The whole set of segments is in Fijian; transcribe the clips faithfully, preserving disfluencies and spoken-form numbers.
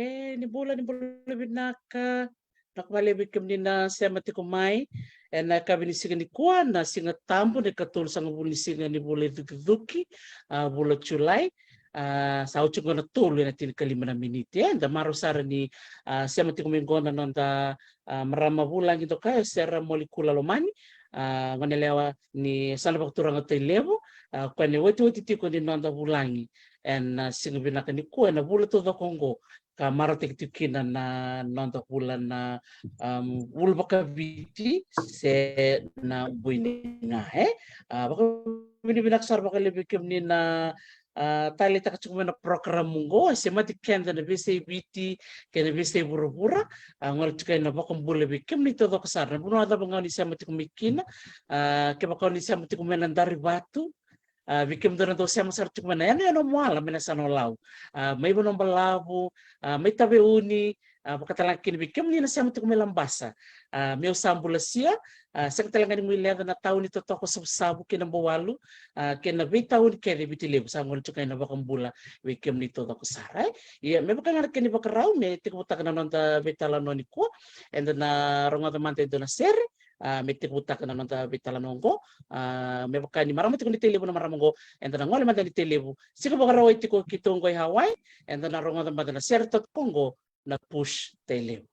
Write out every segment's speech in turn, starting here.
E, ni bula, ni bula vinaka. Vinaka vakalevu vei kemuni na sema tiko mai ena yakavi ni siga nikua, na Siga Tabu, na ikatolusagavulu ni siga ni vula i Cukicuki, a, vula Julai. A, sa oti qo na tolu ena tinikalima na miniti. E, da marau sara ni, a, sema tiko mai qo na noda, a, marama vulagi dokai, o Sera Molikula Lomani, a, gone yalewa ni yasana vakaturaga o Tailevu, a, koya na iotioti tiko ni noda vulagi ena, a, siga vinaka nikua, ena vula taucoko oqo, ka marautaki tiko kina na noda vula na, am, vula vakaviti se na buiniga, e? A, vakavinavinaka sara vakalevu vei kemuni na, a, taleitaka tiko mai na program oqo, e semati keda na veiyasai Viti kei na veiyasai vuravura. A, gole tiko ena vakabula vei kemuni taucoko sara. Na vanua cava ga o ni sema tiko mai kina, a, kevaka o ni sema tiko mai na Darivatu, a, vei kemudou na dau sema sara tiko mai na yanuyanu o Moala mai na yasana o Lau, a, mai Vanuabalavu, a, mai Taveuni, a, vakatalega kina vei kemuni na sema tiko mai Labasa, a, meu sa bula sia, a, sega talega ni guileca na tauni totoka o Savusavu kei Nabouwalu, a, kei na veitauni kece e Viti Levu. Sa gole tiko ena vakabula vei kemuni taucoko sara, e? Ia, me vaka ga na kena ivakarau, me tekivutaka na noda veitalanoa nikua, eda na rogoca mada e dua na sere, a, me tekivutaka na noda veitalanoa oqo. A, me vaka ni marama tiko ni Tailevu na marama oqo, eda na gole mada ni Tailevu. Siga Vakarauwai tiko keitou oqo i Hawaii, eda na rogoca mada na sere totoka oqo, na Push Tailevu.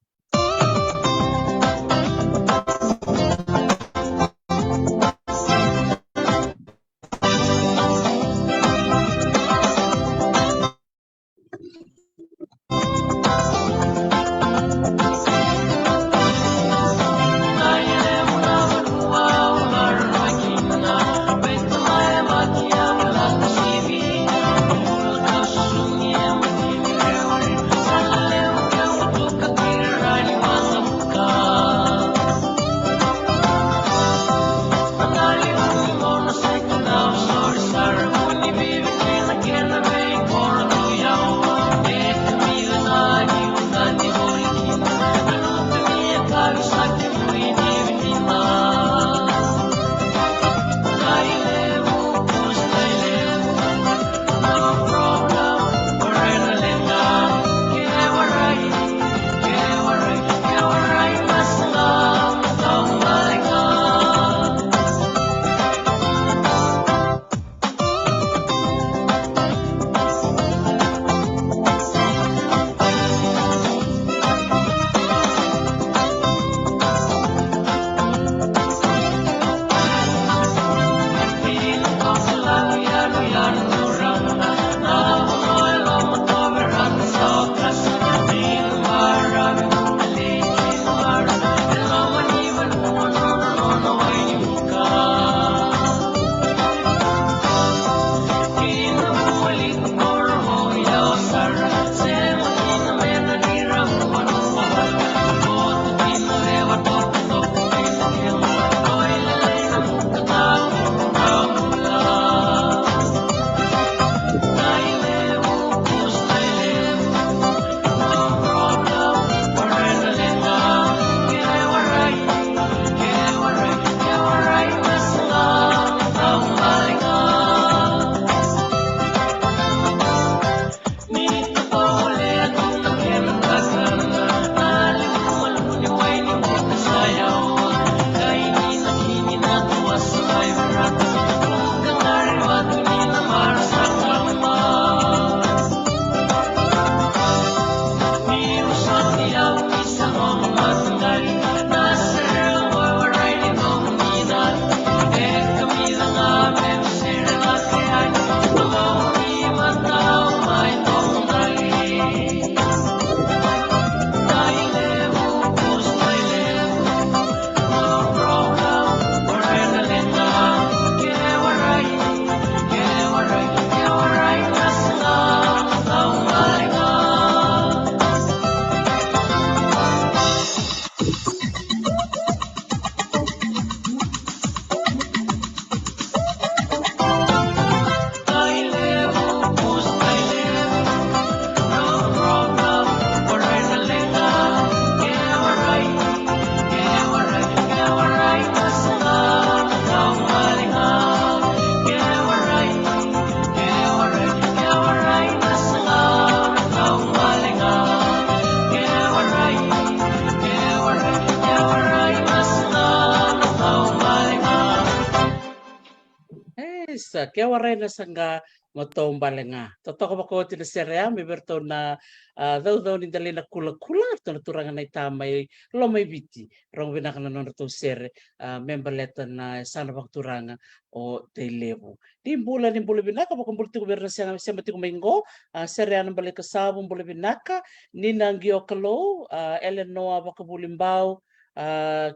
Isa, ke warai na saqa mo taubale ga. Totoka vakaoti na sere ya me vei ratou na, a, caucau ni dalai na kulakula, ratou na turaga na ita mai Lomaiviti. Rogo vinaka na nodratou sere, a, me baleta na yasana vakaturaga o Tailevu. Ni bula, ni bula vinaka, vakabula tiko vei ira na sema, sema tiko mai qo, a, sere ya na Balai Kasavu, bula vinaka, Nina Qiokalou, a, Elenoa Vakavulibau, a,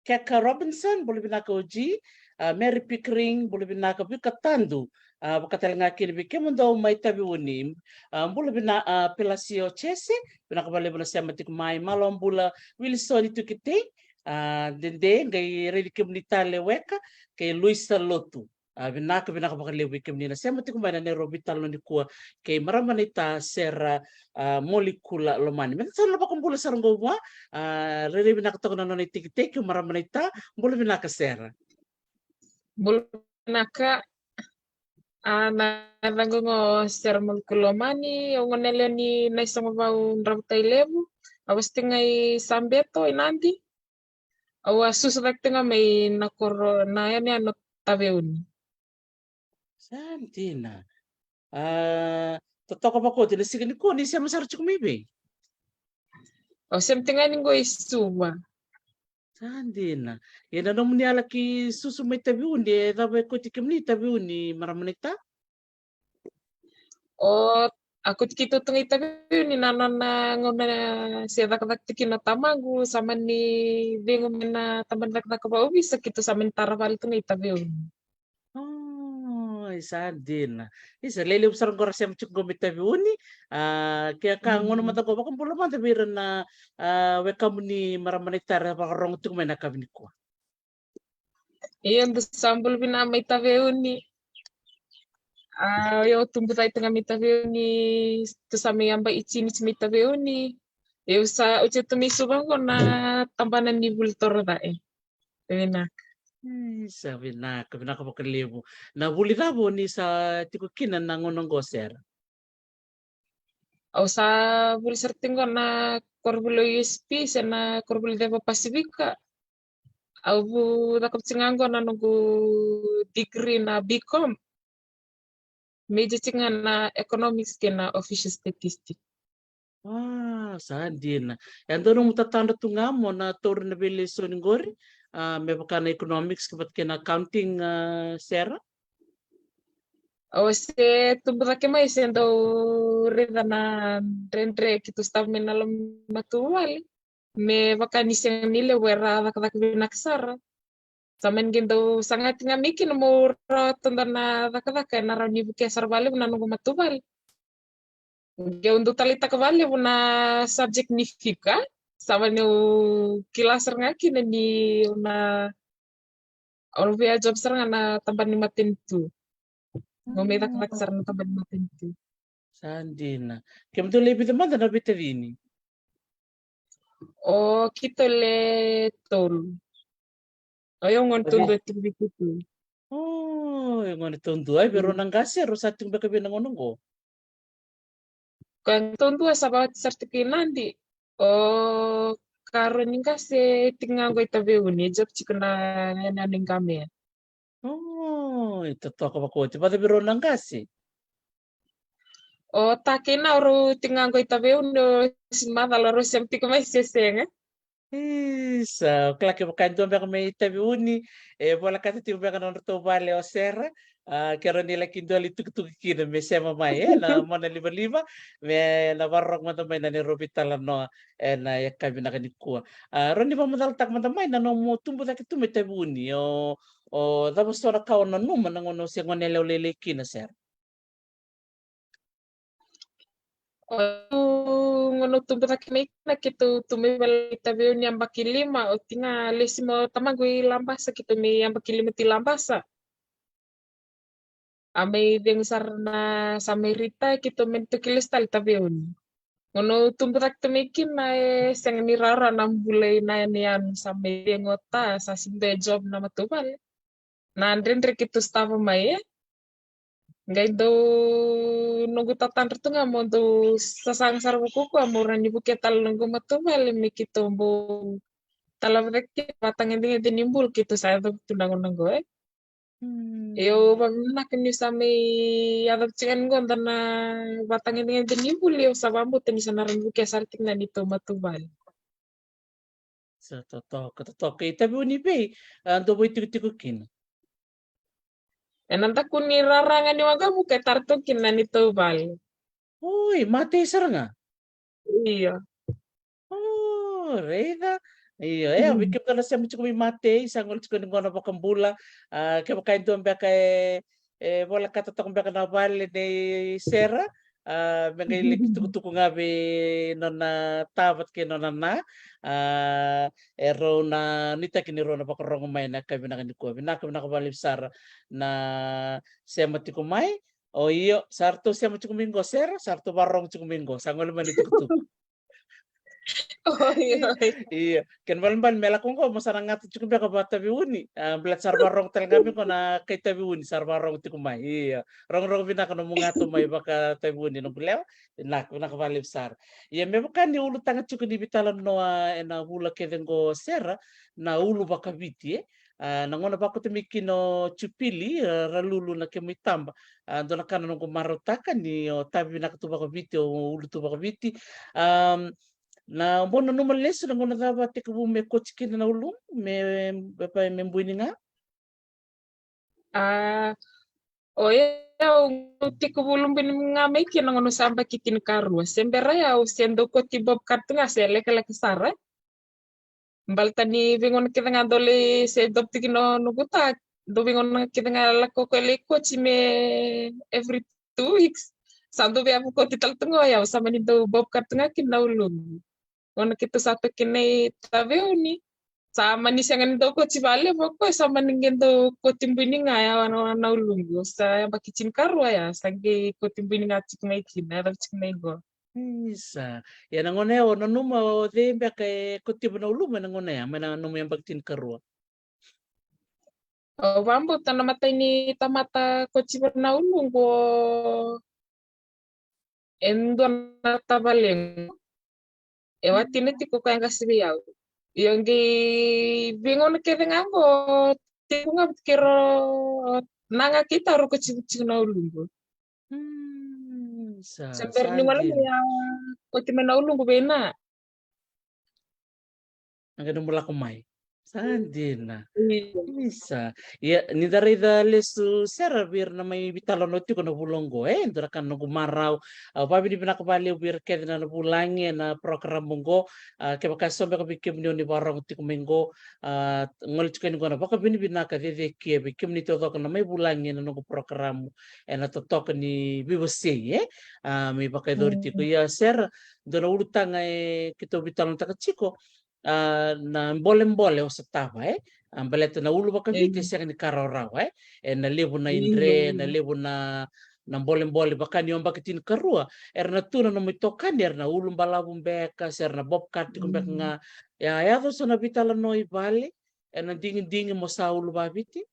Keka Robinson, bula vinaka O G, a, Mary Pickering, bula vinaka Vika Tadu, a, vaka tale ga kina vei kemudou mai Taveuni, a, bula vina, a, Pelasio Jese, vinaka vakalevu na sema tiko mai, malo bula Wilisoni Tukitei, a, Dede, qai raici kemuni tale Weka, kei Luisa Lotu. A, vinaka, vinaka vakalevu vei kemuni na sema tiko mai na Nairobi tale nikua, kei marama naita Sera, a, Molikula Lomani. Me da sa na vakabula sara qo vua, a, rairai vinaka toka na nona itekiteki o marama naita, bula vinaka Sera. Bula vinaka, a, na yacaqu qo Sera Molikula Lomani, au gone yalewa ni Naisogovau, Dravutai Levu, au wasea tiko ga i Sabeto, i Nadi. Au a susu cake tiko ga mai na koro, na yanuyanu o Taveuni. Sa dina. A, totoka vakaoti na siga nikua, ni sema sara tiko mai vei? Au sema tiko ga ni qo i Suva. Sa dina. Ia na nomuni a laki susu mai Taveuni, e cava e kauti kemuni i Taveuni, marama naita? O, a kauti keitou tu ga i Taveuni na nona gauna se cakacaka tiko kina o tamaqu, sa mani cegu mai na tabana ni cakacaka vakaovisa, keitou sa mani tara vale tu ga i Taveuni. Oi, sa dina. Isa, lelevu sara qo ra sema tiko qo mai Taveuni. A, ke ka gauna mada qo, vakabula mada vei ira na, a, wekamuni marama naita era vakarogo tiko mai na yakavi nikua. Io, dou sa bula vinaka mai Taveuni. A, io, au tubu cake tu ga mai Taveuni, tu sa mai yaba i Jinisi mai Taveuni. Io, sa, au tu mai Suva qo na tabana ni vuli toro cake. Vinaka. Isa, vinaka, vinaka vakalevu. Na vuli cava o ni sa tiko kina na gauna qo Sera? Au sa vuli sara tiko qo na koronivuli o U S P se na koronivuli ceva Pasifika. Au vu cakava tiko ga qo na noqu degree na B Com. Major tiko ga na economics kei na official statistics. A, sa dina. E dua nomu tatadra tu ga mo na taura na veilesoni qori, a, me vaka na economics kei vata kei na accounting, a, Sera? Au se tubu cake mai se dau raica na dredre keitou sotava mai na loma ni matavuvale. Me vaka ni sega ni levu era cakacaka vinaka sara. Sa mani qai dau saga tiko ga mai kina meu rawa tu dua na cakacaka ena rawa ni vukea sara vakalevu na noqu matavuvale. Qai au dau taleitaka vakalevu na subject ni fika. Sa mani au kila sara ga kina ni au na, au na via job sara ga na tabana ni matanitu. Meu mai cakacaka sara na tabana ni matanitu. Sa dina. Kemudou le vica mada na veitacini? O keitou le tolu. O yau gone taudua tiko vei keitou. O, yau gone taudua. Ai, vei rau na qase, rau sa tiko beka vei na gauna qo? Koya taudua sa vakaoti sara tiko i Nadi. O karua ni qase tiko ga qo i Taveuni, e job tiko na, na, na Gamea. O, e totoka vakaoti. Vata vei rau na qase? O ta kei na, o rau tiko ga qo i Taveuni, o si macala o rau sema tiko mai se sega. Isa, o kila kevaka e dua beka mai Taveuni e volekata tiko beka na nodratou vale o Sera, a, ke rau ni laki dua li tukituki kina me sema mai, e, na mona livaliva, me na vakarorogo mada mai na Nairobi Talanoa ena yakavi vinaka nikua. A, rau ni vakamacalataka mada mai na nomu tubu cake tu mai Taveuni, o, o cava so na ka o nanuma na gauna o se gone yalewa lailai kina Sera? O gauna au tubu cake mai kina keitou tu mai vale i Taveuni yabaki lima, oti ga lesi mai o tamaqu i Labasa, keitou mai yabaki lima tu i Labasa. A mai cegu sara na sa mai retire keitou mai toki lesu tale i Taveuni. Gauna au tubu cake tu mai kina e sega ni rawarawa na bula i na yanuyanu, sa mai cegu o ta, sa sega ni dua e job na matavuvale. Na dredre keitou sotava mai e. Qai dau noqu tatadra tu ga mo dau sasaga sara vakaukaua mo rawa ni vukea tale noqu matavuvale me keitou bau talava cake kina vata ga na gede ni bula keitou sa yacovi tu na gauna qo e. Io, vavinaka niu sa mai yaco tiko yani qo da na vatagedegede ni vuli, au sa vabauta ni sa na rawa ni vukea sara tiko na neitou matavuvale. Sa totoka, totoka. I Taveuni vei, a, dou vaitikotiko kina? Ena daku ni rara ga ni waqavuka e tara toka kina na neitou vale. Oi, Matei sara ga? Io. O, raica. Io, e, vei kemudou na sema tiko mai Matei, sa gole tiko ni qo na vakabula. A, kevaka e dua beka e, e volekata toka beka na vale nei Sera, a, me qai laki tukutuku ga vei nona ta vata kei nona na. A, e rau na nuitaki ni rau na vakarogo mai na ka vinaka nikua. Vinaka, vinaka vakalevu sara na sema tiko mai. O io, sa ratou sema tiko mai qo Sera, sa ratou varogo tiko mai qo, sa gole mai na tukutuku. Oi, oi. Io, kena ibalebale me lako qo mo sa na gata tiko beka vata Taveuni. A, baleta sa ra varogo tale ga mai qo na kai Taveuni, sa ra varogo tiko mai. Io, rogorogo vinaka nomu gata mai vaka Taveuni noqu lewa. Vinaka, vinaka vakalevu sara. Ia me vaka ni ulutaga tiko ni veitalanoa ena vula kece qo Sera, na ulu vakaviti, e. A, na gauna vakauta mai kina o Jupili, a, Ralulu na kemu itaba. A, dua na ka na noqu marautaka ni o tavi vinaka tu vakaviti, o ulu tu vakaviti. Am, na bau nanuma lesu na gauna cava tekivu me koti kina na ulumu, me, me, me bui ni ga? A, o yau tekivu ulubui ni ga mai kina na gauna au sa yabaki tinikarua. Se bera yau se dau koti bobcat ga se lekaleka sara. Baleta ni veigauna kece ga dau lai se dau tiki na noqu ta, dau veigauna kece ga lako koya lai koti me every two weeks. Sa dau via koti tale tu ga o yau, sa mani dau bobcat ga kina na ulumu. Gauna keitou sa toka kina i Taveuni, sa mani sega ni dau koti vakalevu o koya, sa mani qai dau koti bui ni ga ya na, na uluqu. Sa yabaki tinikarua ya, sa qai koti bui ni ga tiko mai kina, yaco tiko mai qo. Isa. Ia na gauna ya o nanuma o cei beka e kotiva na ulumu ena gauna ya, mai na nomu yabaki tinikarua? Au vakabauta na imatai ni tamata kotiva na uluqu e dua na tavalequ. E watina tiko, koya qase vei au. Io, qai veigauna kece ga qo tekivu ga vata kei rau na ga kei tau rau kotiva tiko na uluqu. Mm, sa, sa bera ni gole mai ya, koti mai na uluqu vei na. Na qai nomu lako mai. Sa dina. Io. Isa. Ia, ni da raica lesu Sera vei ira na mai veitalanoa tiko na vula oqo, e, dua na ka na noqu marau. A, vakavinavinaka vakalevu vei ira kece na, na vulagi ena program oqo. A, kevaka e so beka vei kemuni o ni vakarogo tiko mai qo, a, gole tiko yani qo na vakavinavinaka cecekia vei kemuni taucoko na mai vulagi ena noqu program ena totoka ni veiwasei, e? A, me vakayacori tiko. Ia Sera, dua na ulutaga e keitou veitalanoataka tiko, a, na bolebole o sotava, e? A, baleta na ulu vakaviti e sega ni ka rawarawa, e? E na levu na idre, na levu na, na bolebole, vaka ni o yabaki tinikarua, era na tu na nomu itokani, era na ulu balavu beka, se era na bobcat tiko beka ga. Ia, yaco so na veitalanoa i vale, ena digidigi mo sa ulu vakaviti?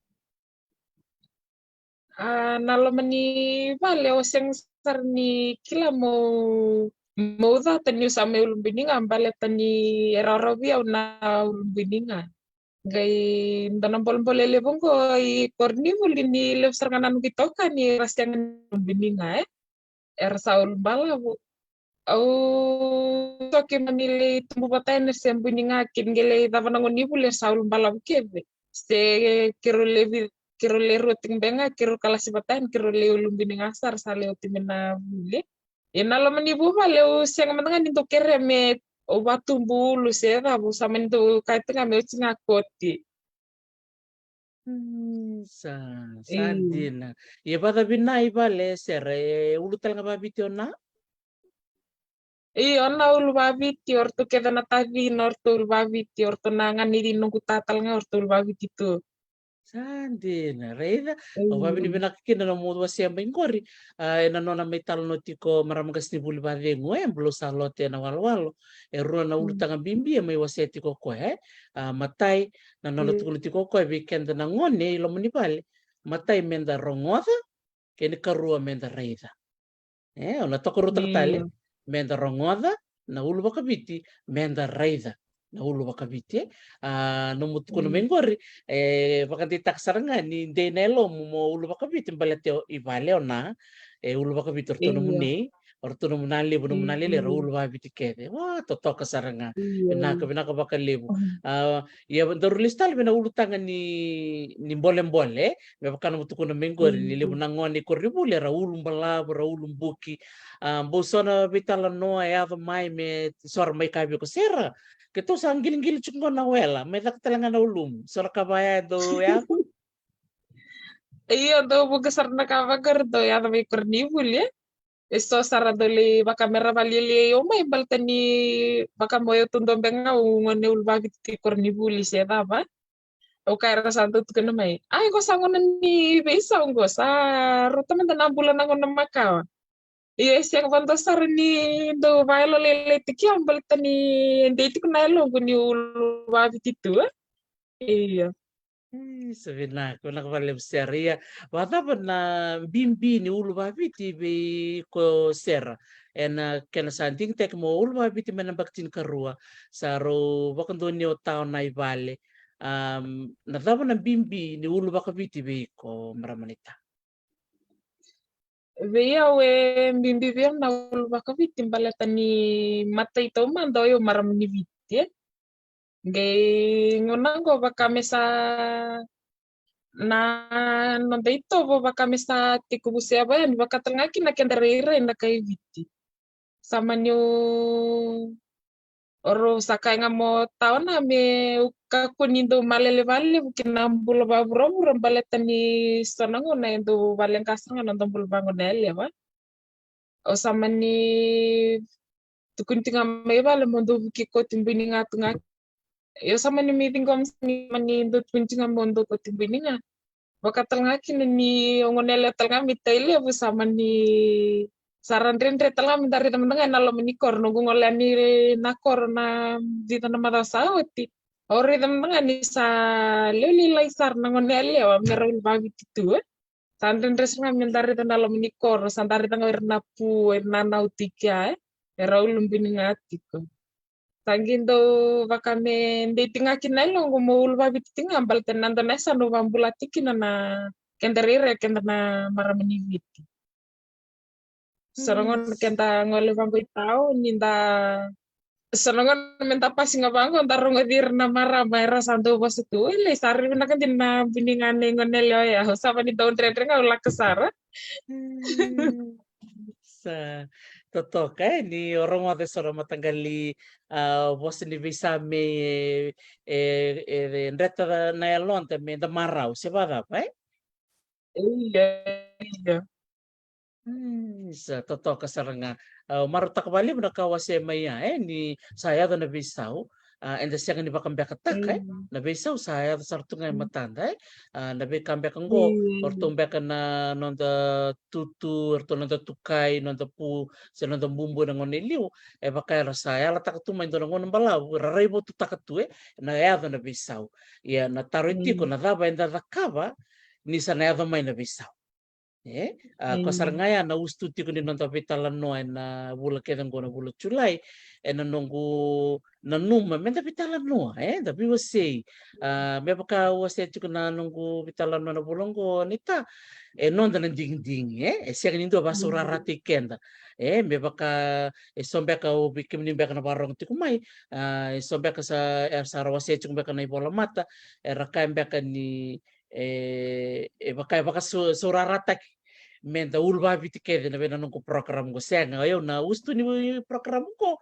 A, na loma ni vale, au sega sara ni kila meu, meu cata niu sa mai ulubui ni ga, baleta ni e rawarawa vei au na ulubui ni ga. Qai dua na bolebole levu oqo i koronivuli ni levu sara ga na noqu itokani era sega ni ulubui ni ga, e. Era sa ulu balavu. Au toki mani lai tubu vata yani se bui ni ga, kei qai lai cava na gauna ni vuli era sa ulu balavu kece. Se keirau lai vi-, keirau lai rua tiko beka ga, keirau kalasi vata yani, keirau lai ulubui ni ga sara, sa lai oti mai na vuli. Ia na loma ni vuvale au sega mada ga ni dau kerea meu vatubu ulu se cava, au sa mani dau kaya tiko ga meu oti ga koti. Mm, sa, sa dina. Ia vakacavi na i vale, Sera, e ulu tale ga vakaviti o na? Io, o na ulu vakaviti, o ratou kece na tacina o ratou ulu vakaviti, o ratou na ganei noqu ta tale ga o ratou ulu vakaviti tu. Sa dina, raica. Au vakavinavinaka kina na nomu wasea mai qori, a, ena nona mai talanoa tiko marama qasenivuli vakacegu, e, Blue Salote ena walowalo. E rua na ulutaga bibi e mai wasea tiko o koya, e. A, matai, na nona tukuna tiko o koya vei keda na gone i loma ni vale. Matai meda rogoca, kei na karua meda raica. E, au na tokaruataka tale, meda rogoca na ulu vakaviti, meda raica. na ulu vakaviti, e. A, nomu tukuna mai qori, e vakadeitaka sara ga ni dei na yalomu mo ulu vakaviti, baleta i vale o Na, e ulu vakaviti o ratou nomu nei, o ratou nomu Na levu, nomu Na lele, ra ulu vakaviti kece. Wa, totoka sara ga. Vinaka, vinaka vakalevu. A, ia daru lesu tale vei na ulutaga ni, ni bolebole, me vaka nomu tukuna mai qori, ni levu na gone i koronivuli era ulu balavu, ra ulu buki. A, bau so na veitalanoa e yaco mai me so ra mai kaya vei iko, Sera, keitou sa qiloqilo tiko qo na wela, mai caka tale ga na ulumu. So na ka vaya e dau yaco? Io, dau vuqa sara na ka vaqori dau yaco mai koronivuli, e. E so sara dau lai vaka me ra valialiai au mai, baleta ni vaka mo au tu dua beka ga au gone ulu vakaviti koronivuli se cava. Au kaya era sa dau tukuna mai, ai, qo sa gauna ni veisau qo, sa rauta mada na bula na gauna makawa. Ia e sega vakadua sara ni dau vayalolailai tiko au, baleta ni e dei tiko na yaloqu ni ulu vakaviti tu, e. Io. Isa, vinaka, vinaka vakalevu Sera. Ia, vakacava na bibi ni ulu vakaviti vei iko Sera? Ena kena sa digitaki mo ulu vakaviti mai na yabaki tinikarua, sa rau vakadonui o Ta o Na i vale. Am, na cava na bibi ni ulu vakaviti vei iko, marama ni Ta? Vei au e bibi vei au na ulu vakaviti, baleta ni matai taumada o yau marama ni Viti, e. Qai gauna qo vaka me sa na noda itovo vaka me sa tekivu sevaka yani, vaka tale ga kina keda rairai na kai Viti. Sa mani o rau sa kaya ga mo Ta o Na me u kakua ni dau malele vakalevu ki na bula vakavuravura, baleta ni so na gauna e dau valeqa sara ga na noda bula vagone yalewa. Au sa mani tukuni tiko ga mai vale mo dau vuki koti bui ni ga tu ga. Au sa mani mai ciqoma sa ni mani dau tukuni tiko ga mo dau koti bui ni ga. Vaka tale ga kina ni au gone yalewa tale ga mai Tailevu, sa mani sa ra dredre tale ga me da raica mada ga ena loma ni koro, noqu gole yani na koro na vica na macawa sa oti. Au raica mada ga ni sa lewe lailai sara na gone yalewa me ra ulu vakaviti tu, e. Sa dredre sara ga me da raica na loma ni koro, sa da raica ga o ira na pu, o ira na nau tiko ya, e. Era ulu bui ni ga tiko. Sa qai dau vaka me dei tiko ga kina na yaloqu mo ulu vakaviti tiko ga, baleta ni na dua na yasana au vakabula tiko kina na keda rairai keda na marama ni Viti. So na gauna keda gole vaqo i taoni, da, so na gauna me da pasi ga vaqo, da rogoci ira na marama era sa dau vosa tu, e, lai sa rui vinaka dina na bui ni ga nei gone yalewa ya. Au sa mani dau dredre ga au lako sara. Sa totoka, e, ni o rogoca e so na mataqali, a, vosa ni veisame, e, e, e dreta na yaloda me da marau, se vakacava, e? Io, io. Sa totoka sara ga. A, marautaka vakalevu na ka wasea mai ya, e, ni sa yaco na veisau. A, eda sega ni vakabekataka, e. Na veisau sa yaco sara tu ga e matada, e. A, na veika beka qo, o ratou beka na noda tutu, o ratou noda tukai, noda pu, se noda bubu ena gauna e liu, e vaka era sa yalataka tu mai dua na gauna balavu, ra raivotutaka tu, e, na yaco na veisau. Ia na taro e tiko, na cava eda cakava ni sa na yaco mai na veisau? E, a, koya sara ga ya na usutu tiko ni noda veitalanoa ena vula kece qo, na vula Julai, ena noqu nanuma me da veitalanoa, e, da veiwasei. A, me vaka au wasea tiko na noqu veitalanoa na vula qo, Nita, e noda na digidigi, e, e sega ni dua vasaurarataki keda. E, me vaka e so beka, o vei kemuni beka na vakarogo tiko mai, a, e so beka sa, era sa ra wasea tiko beka na ivolamata, era kaya beka ni e, e vaka, e vakasaurarataki me da ulu vakaviti kece na vei na noqu program qo. Sega, o yau na usutu ni program qo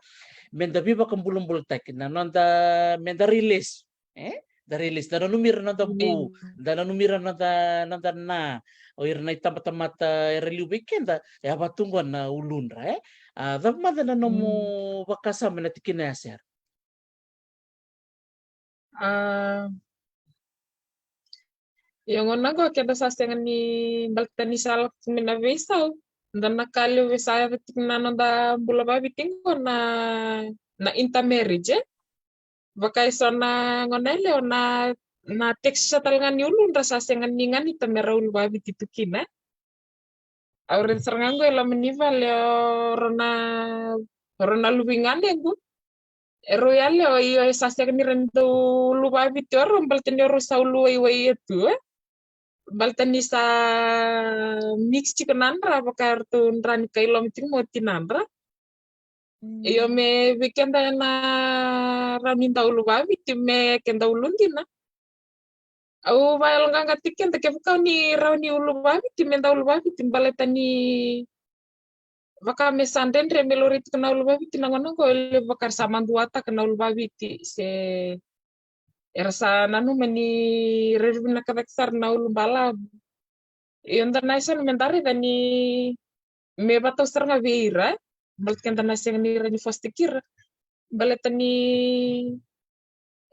me da veivakabulabulataki na noda, me da railesu, e? Da railesu, da nanumi ira na noda bu, da nanumi ira na noda, noda na, o ira na itabatamata era liu vei keda, e a vaka tu qo na uludra, e? A, cava mada na nomu vakasama ena tikina ya, Sera? A, ia gauna qo keda sa sega ni, baleta ni sa lako tu mai na veisau, dua na ka levu e sa yaco tiko na noda bula vakaviti qo na, na intermarriage, e? Vaka e so na gone yalewa na, na tekisa tale ga ni uludra sa sega ni ganita me ra ulu vakaviti tu kina. Au raica sara ga qo e loma ni vale, o rau na, o rau na luve i ganequ. E rau yalewa, io, e sa sega ni ra dau ulu vaviti o rau, baleta ni o rau sa ulu waiwai e tu, e. Baleta ni sa mix tiko na dra, vaka eratou dra ni kai loma tiko mai o tinadra. Io, me vei keda ena rawa ni da ulu vaviti me keda ulu dina. Au vayaloqaqataki keda kevaka ni rawa ni ulu vaviti, me da ulu vaviti, baleta ni vaka me sa dredre me laurai tiko na ulu vaviti na gauna oqo, e levu vaka era sa maduataka na ulu vaviti, se era sa nanuma ni rairai vinaka cake sara na ulu balavu. Io, da na yasana me da raica ni me vatau sara ga vei ira, e. Baleta keda na sega ni rawa ni fositaki ira. Baleta ni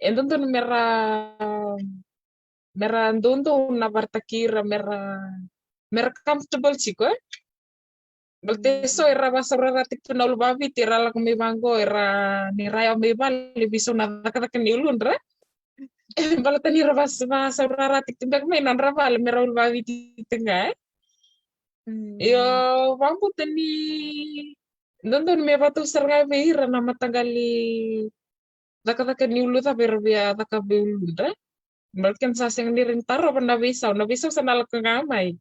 e dodonu me ra, me ra doudou na varataki ira, me ra, me ra comfortable tiko, e. Baleta e so era vasaurarataki tu na ulu vaviti, era lako mai vaqo, era ni ra yawa mai vale, veisau na cakacaka ni uludra. Baleta ni ra vas-, vasaurarataki tu beka mai nodra vale me ra ulu vaviti tu ga, e. Io, vakabauta ni dodonu me vatau sara ga vei ira na mataqali cakacaka ni ulu cava era via caka vei uludra. Baleta keda sa sega ni rawa ni tarova na veisau, na veisau sa na lako ga mai.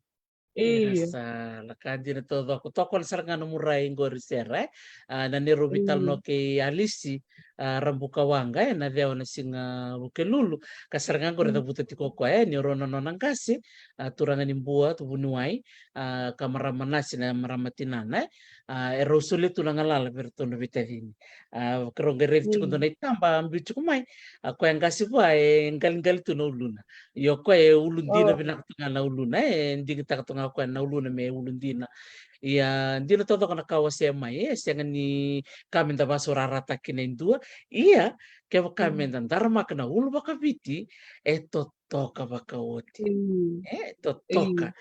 Ira sa lako dina taucoko. Toka sara ga na murai qori, Sera, e. A, na neirau veitalanoa kei Alisi, a, Rabuka Waqa, e, na cewa na siga Vukelulu. Ka sara ga qori e cavuta tiko o koya, e, ni o rau na nona qase, a, turaga ni Bua, tu vuniwai, a, ka marama nasi na marama tinana, e. A, e rau solia tu na galala vei iratou na veitacini. A, ka rau qai raici tiko dua na itaba a biu tiko mai. A, koya qase vua e qaliqali tu na uluna. Io, koya e ulu dina vinaka tu ga na uluna, e digitaka tu ga o koya na uluna me ulu dina. Ia, dina taucoko na ka wasea mai, e sega ni ka me da vasaurarataki kina e dua. Ia, kevaka me da daramaka na ulu vakaviti, e totoka vakaoti. E totoka.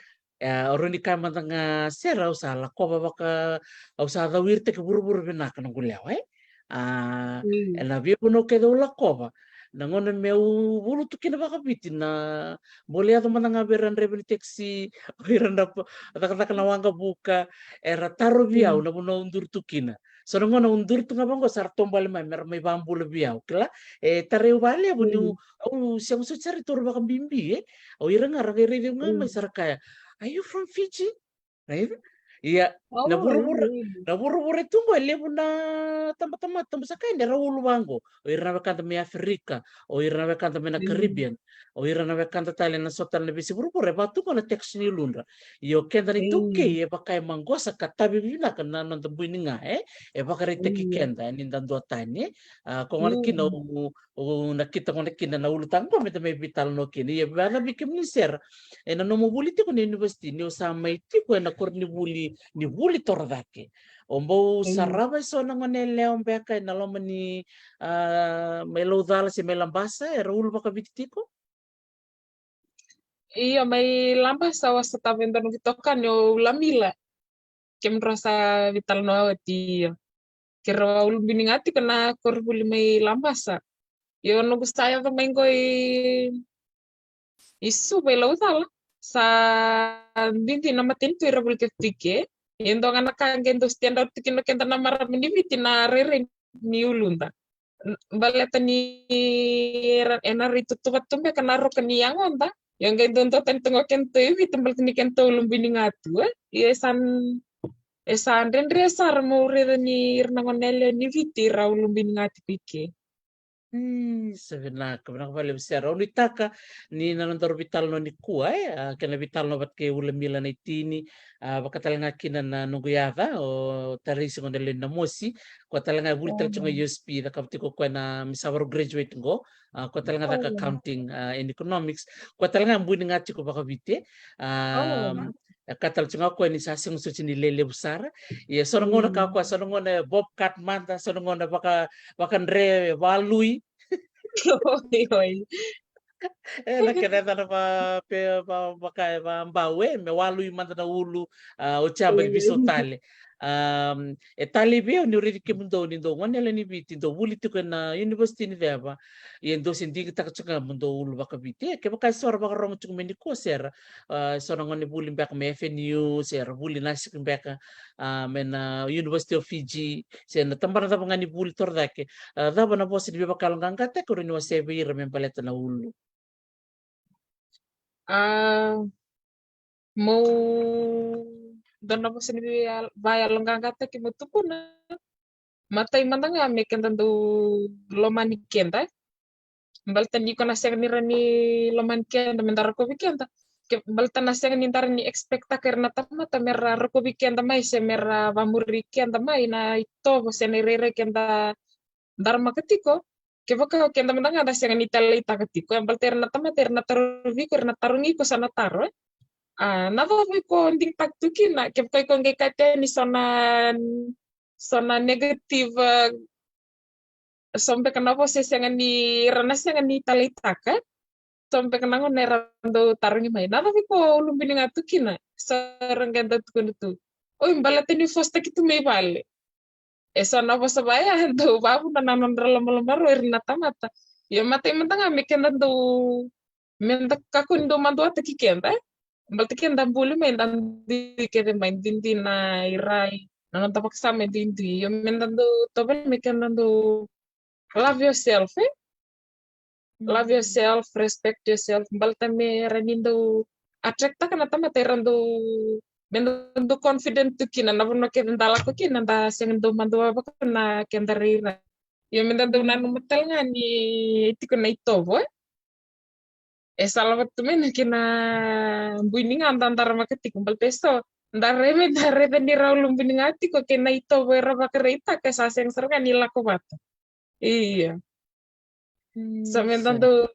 E, o rau ni kaya mada ga, Sera, au sa lakova vaka, au sa cau iritaki vuravura vinaka noqu lewa, e. A, ena veivanua kece au lakova, na gauna meu vulu tu kina vakaviti, na bole yaco mada ga vei ira na draiva ni taxi, o ira na cakacaka na waqavuka, era tarovi au na vanua au duri tu kina. So na gauna au duri tu ga vaqo, sa ra taubale mai me ra mai vakabula vei au. Kila, e tarai au vakalevu niu, au sega soti sara ni taura vakabibi, e. O ira ga ra qai raici au ga mai, sa ra kaya, "Are you from Fiji?" Raica? Ia, na vuravura, na vuravura e tu qo e levu na tabatamata, tabu saka, e, era ulu vaqo. O ira na wekada mai Aferika, o ira na wekada mai na Caribbean, o ira na wekada tale na so tale na veiyasai vuravura, e vaka tu qo na taxi ni uludra. Io, keda na iTaukei e vaka e maqosa ka tavi vinaka na noda bui ni ga, e, e vakaraitaki keda ni da duatani, e. A, ko gona kina au, au nakita gona kina na ulutaga qo me da mai veitalanoa kina. Ia, vei kemuni, Sera, ena nomu vuli tiko na university, ni o sa mai tiko ena koronivuli ni vuli torocake, o bau sarava e so na gone yalewa beka ena loma ni, a, mai Laucala se mai Labasa, era ulu vakaviti tiko? Io, mai Labasa au a sotava e dua noqu itokani o Ulamila. Kemudrau sa veitalanoa oti, io. Keirau a ulubini ga tiko na koronivuli mai Labasa. Io, noqu sa yaco mai qo i, i Suva, i Laucala, sa didi na matanitu era vuli kece tu i ke. Ia, e dua ga na ka qai dau stand out tu kina o keda na marama ni Viti, na rairai ni uluda. N-, baleta ni era, ena rai tutuva tu beka na roka ni yagoda. Io, qai dau duatani tu ga o kedatou i Viti baleta ni kedatou ulubini ga tu, e. Ia, e sa, e sa dredre sara meu raica ni ira na gone yalewa ni Viti era ulubini ga tiko i ke. Io, sa vinaka, vinaka vakalevu, Sera. Au nuitaka ni na nodaru veitalanoa nikua, e, a, kena veitalanoa vata kei Ulamila Naitini, a, vaka tale ga kina na noqu yaca, o Tarisi Gonelewe Namosi, koya tale ga e vuli tale tiko ga i U S P, cakava tiko o koya na, me sa vakarau graduate qo, a, koya tale ga caka accounting, a, and economics, koya tale ga e bui ni ga tiko vakaviti, a, e kaya tale tiko ga o koya ni sa sega soti ni lelevu sara. Ia, so na gauna ka o koya, so na gauna e bobcat mada, so na gauna vaka, vakadre, valui. Oi, oi. E, na kena yacana va, pe, va, vaka, e, va, bau, e, me valui mada na ulu, a, oti a baki veisau tale. Um, e talei vei au niu raici kemudou ni dou gone yalewa ni Viti, dou vuli tiko ena university ni ceva, ia dou se digitaka tiko ga mo dou ulu vakaviti. E, kevaka e so era vakarorogo tiko mai nikua se ra, a, e so na gone vuli beka mai F N U, se ra vuli nasiki beka, a, mai na University of Fiji, se na tabana cava ga ni vuli torocake. A, cava na vosa ni veivakayaloqaqataki o rawa ni wasea vei ira me baleta na ulu? A, meu dua na vosa ni via-, vakayaloqaqataki meu tukuna. Matai mada ga me keda dau lomani keda. Baleta ni iko na sega ni rawa ni lomani keda me da rokovi keda. Ke, baleta na sega ni da rawa ni expect-taka ira na tamata me ra rokovi keda mai se me ra vamuri keda mai na itovo se na irairai keda daramaka tiko. Kevaka o keda mada ga da sega ni taleitaka tiko, e, baleta ira na tamata era na tarovi iko, era na tarogi iko sa na taro, e. A, na cava iko digitaka tu kina, kevaka iko qai kaya ni so na, so na negative, e, so beka na vosa e sega ni, era na sega ni taleitaka, e. So beka na gauna era dau tarogi mai, na cava iko ulubuni ga tu kina, so era qai dau tukuna tu, oi, baleta ni fositaki tu mai vale. E so na vosa vaya e dau vavuna na nodra lomaloma rua ira na tamata. Io, matai mada ga me keda dau, me da kakua ni dau maduataki keda, e. Baleta keda buli mai da dui kece mai, duidui na irai, na noda vakasama e duidui. Io, me da dau tovolea me keda dau love yourself, e. Love yourself, respect yourself. Baleta me rawa ni dau attract-taka na tamata era dau, me da dau confident tu kina na vanua kece da lako kina, da sega ni dau madua vaka na keda rairai. Io, me da dau nanuma tale ga ni e tiko na itovo, e. E sala vata tu mai na kena bui ni ga da daramaka tiko, baleta e so da rairai, da raica ni ra ulubuni ga tiko kei na itovo era vakaraitaka, e sa sega sara ga ni lako vata. Ia. Mm, sa me da dau,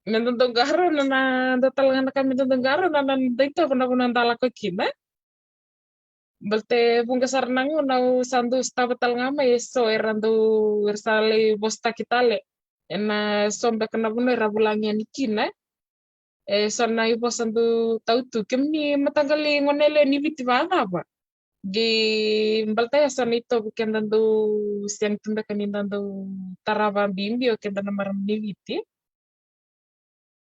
me da dau qarauna na, da tale ga na ka me da dau qarauna na, na noda itovo na vanua da lako kina. Baleta e vuqa sara na gauna au sa dau sotava tale ga mai e so era dau, era sa lai vosataki tale ena so beka na vanua era vulagi yani kina. E so na ivosa dau tau tu, kemuni mataqali gone yalewa ni Viti, vacava? Qai baleta ya so na itovo keda dau sega tu beka ni da dau tarava bibi o keda na marama ni Viti.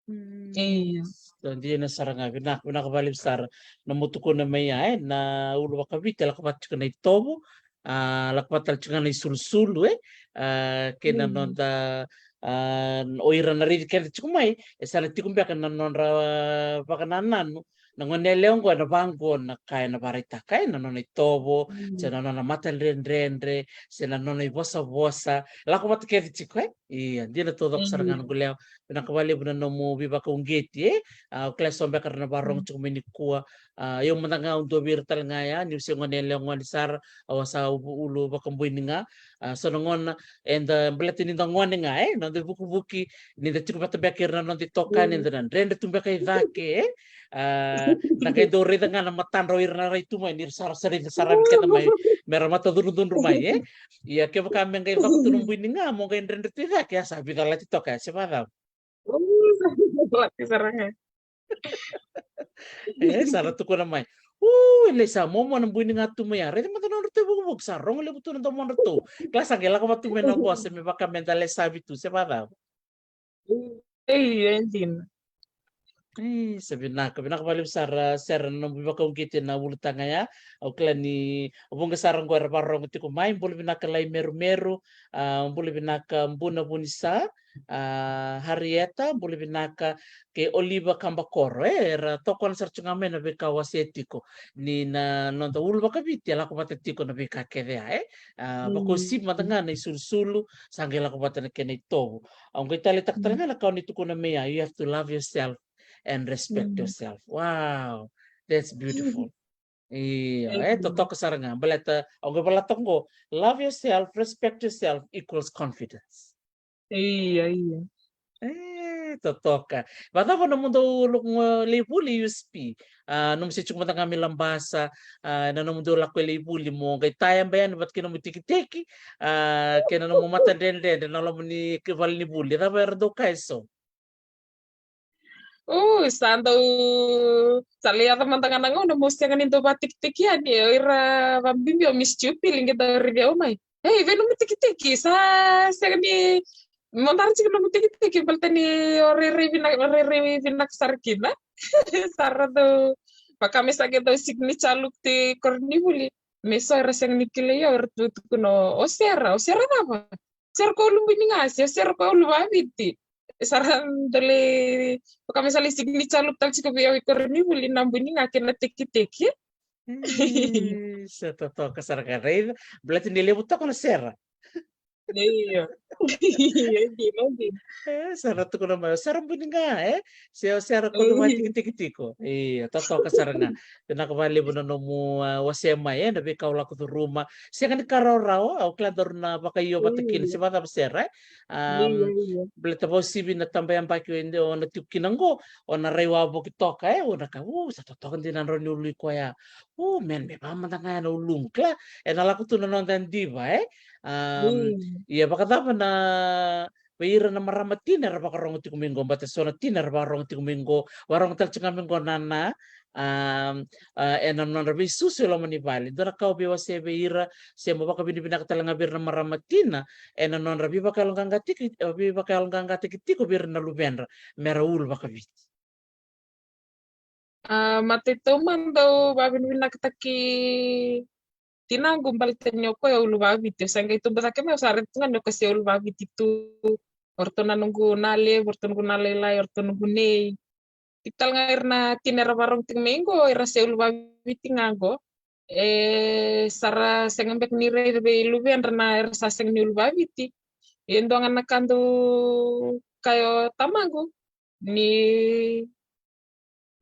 Mm. Io. Sa dina sara ga, vinaka, vinaka vakalevu sara. Na mo tukuna mai ya, e, na ulu vakaviti e lako vata tiko na itovo, a, lako vata tale tiko ga na isulusulu, e, a, kei na noda, a, o ira na raici keda tiko mai, e sa na tiko beka na nodra, a, vakanananu. Na gone yalewa oqo ena vaqo na ka ena vakaraitaka, e, na nona itovo, se na nona matadredredre, se na nona ivosavosa, lako vata kece tiko, e. Ia, dina taucoko sara ga na noqu lewa. Vinaka vakalevu na nomu veivakauqeti, e. A, au kila e so beka era na vakarorogo tiko mai nikua. A, io, mada ga au dua vei ira tale ga ya, niu se gone yalewa gone sara, au a sa u-, ulu vakabui ni ga. A, so na gauna eda baleta ni da gone ga, e, noda ivukivuki, ni da tiko vata beka ira na noda itokani, eda na dredre tu beka i cake, e. A, da qai dau raica ga na matadra o ira na rai tu mai, ni ra sa, sa raica sara vei keda mai, me ra matacudrucudru mai, e. Ia, kevaka me qai coko tu na bui ni ga, mo qai dredre tu i cake, a sa vica lati toka, e, se vacava? Lati sara ga. E, sa ra tukuna mai. U, e lai sa momo na bui ni ga tu mai ya. Raica mada na nodratou ivukivuki, sa rogo levu tu na domodratou. Kila sa qai lako vata tu mai na vosa me vaka me da lesavi tu, se vacava? Ei, e dina. Ei, sa vinaka, vinaka vakalevu sara, sara na nomu veivakauqeti ena ulutaga ya. Au kila ni vuqa sara oqo era vakarorogo tiko mai, bula vinaka Lai Merumeru, a, bula vinaka Buna Vunisa, a, Harieta, bula vinaka kei Oliva Kabakoro, e, era tokona sara tu ga mai na veika au wasea tiko. Ni na noda ulu vakaviti e lako vata tiko na veika kece ya, e. A, vakauasivi mada ga na isulusulu, sa qai lako vata na kena itovo. Au qai taleitaka tale ga na ka o ni tukuna mai ya, you have to love yourself and respect yourself. Wow, that's beautiful. Io, e totoka sara ga. Baleta, au qai vola toka qo, love yourself, respect yourself equals confidence. Io, io. E totoka. Vacava nomudou lako lai vuli U S P? A, nomu se tiko mada ga mai Labasa, a, na nomudou lako lai vuli mo qai tayaba yani vata kei nomu itekiteki, a, kei na nomu matadredredre na loma ni vale ni vuli. Cava era dau kaya e so? O, sa dau, sa lai yaco mada ga na gauna meu sega ni dau vatekiteki yani, o ira vabibi o Miss Jupili qai dau raici au mai. Ei, vei nomu tekiteki, sa sega ni, mo dara tiko nomu tekiteki, baleta ni o rairai vinaka, o rairai vinaka sara kina. Sa ra dau, vaka me sa qai dau signature look ti koronivuli. Me so era sega ni kilai au, era tu tukuna, o Sera, o Sera cava? Sera ko Ulubuni ga, se Sera ko Uluvaviti. Sa ra dau lai, vaka me sa lai signature look tale tiko vei au i koronivuli na buni ga kei na tekiteki. Ih, sa totoka sara ga, raica. Baleta ni levu toka na Sera. Io. Io, dina, dina. E, sa ra tukuna mai, o Sera buni ga, e? Se o Sera ko Uluvaviti tiko. Io, totoka sara ga. Vinaka vakalevu na nomu, a, wasea mai, e, na veika o lako curuma. Sega ni ka rawarawa, au kila daru na vakaio vata kina, se vakacava Sera, e? Am, io, io. Baleta vakauasivi na taba yabaki o na tiko kina qo, o na rai wavoki toka, e? O na ka, u, sa totoka dina na drau ni ului koya. U, man, me vaka mada ga ya na uluqu, kila, e na lako tu na noda diva, e? Am, ia vakacava na, vei ira na marama tina era vakarogo tiko mai qo, baleta so na tina era vakarogo tiko mai qo, vakarogo tale tiko ga mai qo na, na, am, a, e na nodra veisusu e loma ni vale. Dua na ka o veiwasea vei ira, se mo vakavinavinaka tale ga vei ira na marama tina, e na nodra veivakayaloqaqataki, veivakayaloqaqataki tiko vei ira na luvedra, me ra ulu vakaviti. A, mataitu mada au vakavinavinakataki tinaqu baleta ni o koya Uluvaviti, au sa qai tubu cake mai, au sa raica tu ga ni o koya se Uluvaviti tu. O ratou na noqu nalevu, o ratou noqu nalailai, o ratou noqu nei. Tiko tale ga ira na tina era vakarogo tiko mai qo, era se Uluvaviti ga qo. E, sa ra sega beka ni raica vei luvedra na era sa sega ni Uluvaviti. E dua ga na ka dau kaya o tamaqu, ni,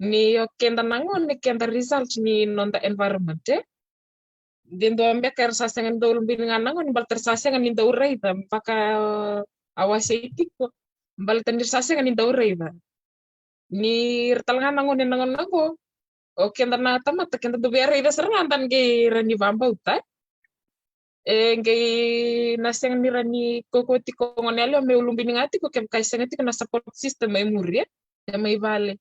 ni o keda na gone, keda result ni noda environment, e? De dua beka era sa sega ni dau ulubini ga na gone, baleta era sa sega ni dau raica, vaka a wasei tiko, baleta ni ra sa sega ni dau raica. Ni ra tale ga na gone na gauna qo, o keda na tamata, keda dau via raica sara ga da na qai rawa ni vakabauta. E qai na sega ni rawa ni kaukaua tiko o goneyalewa me ulubini ga tiko kevaka e sega tiko na support system mai muri, e, e mai vale.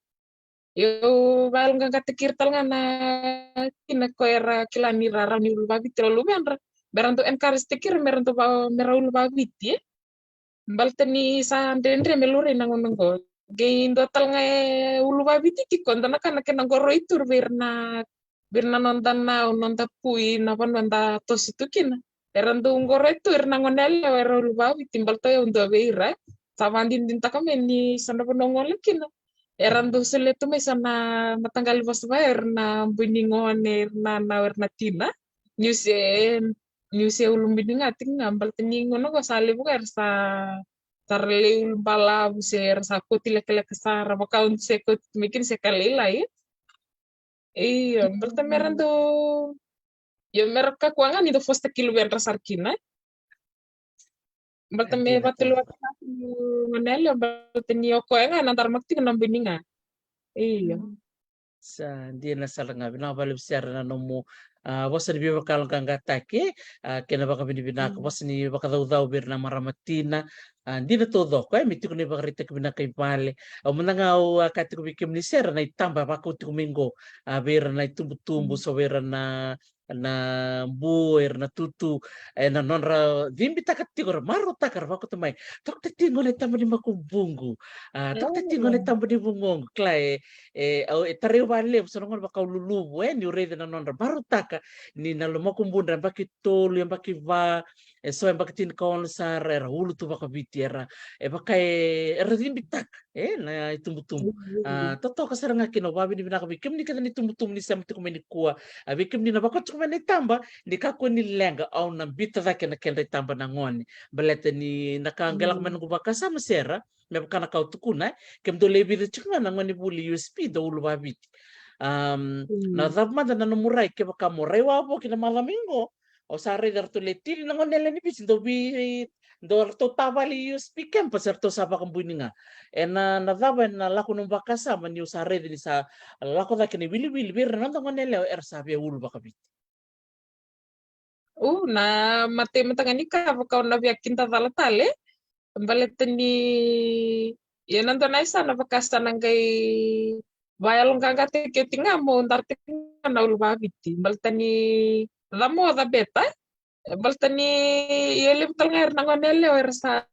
Au vakayaloqaqataki ira tale ga na tina ko era kila ni ra rawa ni uluvaviti ira luvedra, me ra dau encourage-taki ira me ra dau va, me ra uluvaviti, e. Baleta ni sa dredre me laurai na gauna qo. Qai dua tale ga e uluvaviti tiko, dua na ka na kena qoroitu vei ira na, vei ira na noda nau, noda pui, na vanua da toso tu kina. Era dau qoroitu ira na goneyalewa era uluvaviti, baleta o yau dua vei ira. Sa vakadinadinataka mai ni so na vanua au gole kina, era dau solia tu mai so na mataqali vosa vaya, ira na bui ni gone, ira na nau, ira na tina. Niu se, niu se ulubini ga tiko ga, baleta ni gauna qo sa levu ga era sa, sa ra lai ulubalavu, se era sa kauti lekaleka sara, vaka au se kauti tu mai kina se ka lailai. Io, baleta me ra dau, io, me ra kakua ga ni dau force-taki luvedra sara kina. Baleta me vatulewataka na goneyalewa, baleta ni o koya ga na daramaka tiko na buni ga. Io. Sa dina sara ga, vinaka vakalevu Sera na nomu, a, vosa ni veivakayaloqaqataki, a, kei na vakavinavinaka, vosa ni vakacaucau vei ira na marama tina, a, dina taucoko, e, me tiko na ivakaraitaki vinaka i vale. Au mada ga au, a, kaya tiko vei kemuni Sera na itaba e vakau tiko mai qo, a, vei ira na itubutubu, so vei ira na, na bu, ira na tutu, e, na nodra cibitaka tiko, ra marautaka, ra vakauta mai. Toka tiko na itaba ni makubuqu. A, toka tiko na itaba ni vugoqu. Kila e, e, au, e tarai au vakalevu, so na gauna vaka au luluvu, e, niu raica na nodra marautaka, ni na lo makubudra, yabaki tolu, yabaki va, e so yabaki tinikaono sara, era ulu tu vakaviti, era, e vaka e, era cibitaka, e, na itubutubu. A, totoka sara ga kina, au vakavinavinaka vei kemuni kece na itubutubu ni sema tiko mai nikua, a, vei kemuni na vakau tiko mai na itaba, ni kakua ni leqa, au na biuta cake na kedra itaba na gone. Baleta ni na ka qai lako mai noqu vakasama Sera, me vaka na ka au tukuna, e, kemudou lai vica tiko ga na gone vuli U S P dau uluvaviti. Am, na cava mada na nomu rai kevaka mo rai wavoki na macawa mai qo, o sa raica ratou le tini na goneyalewa ni Viti dau vi, dau ratou tavale i U S P campus, ratou sa vakabuni ga. E na, na cava e na lako nomu vakasama niu sa raica ni sa lako cake na iwiliwili vei ira na noda goneyalewa era sa via ulu vakaviti? U, na matai mada ga ni ka vaka au na via kidacala tale, baleta ni Ia na dua na yasana vaka sa na qai vakayaloqaqataki oti ga mo dara tiko ga na uluvaviti. Baleta ni camoca beta. Baleta ni ia levu tale ga era na gone yalewa era sa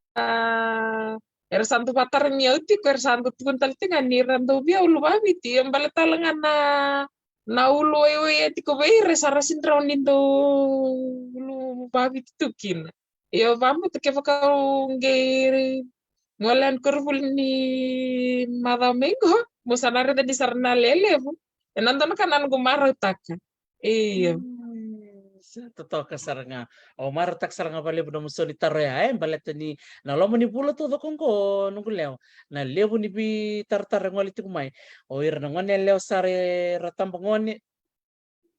era sa dau vakatarogi au tiko, era sa dau tukuna tale tiko ga ni ra dau via uluvaviti. Ia baleta tale ga na na ulu waiwai e tiko vei ira, sa ra sega ni dau uluvaviti tu kina. Io, vabauta kevaka au qai gole yani koronivuli ni macawa mai qo, mo sa na raica ni sa ra na lelevu. E na dua na ka na noqu marautaka. Io. Mm, sa totoka sara ga. Au marautaka sara ga vakalevu na nomu sau ni taro ya, e, baleta ni na loma ni vula taucoko qo, noqu lewa, na levu ni veitaratara e gole tiko mai. O ira na gone yalewa sara era tabagone,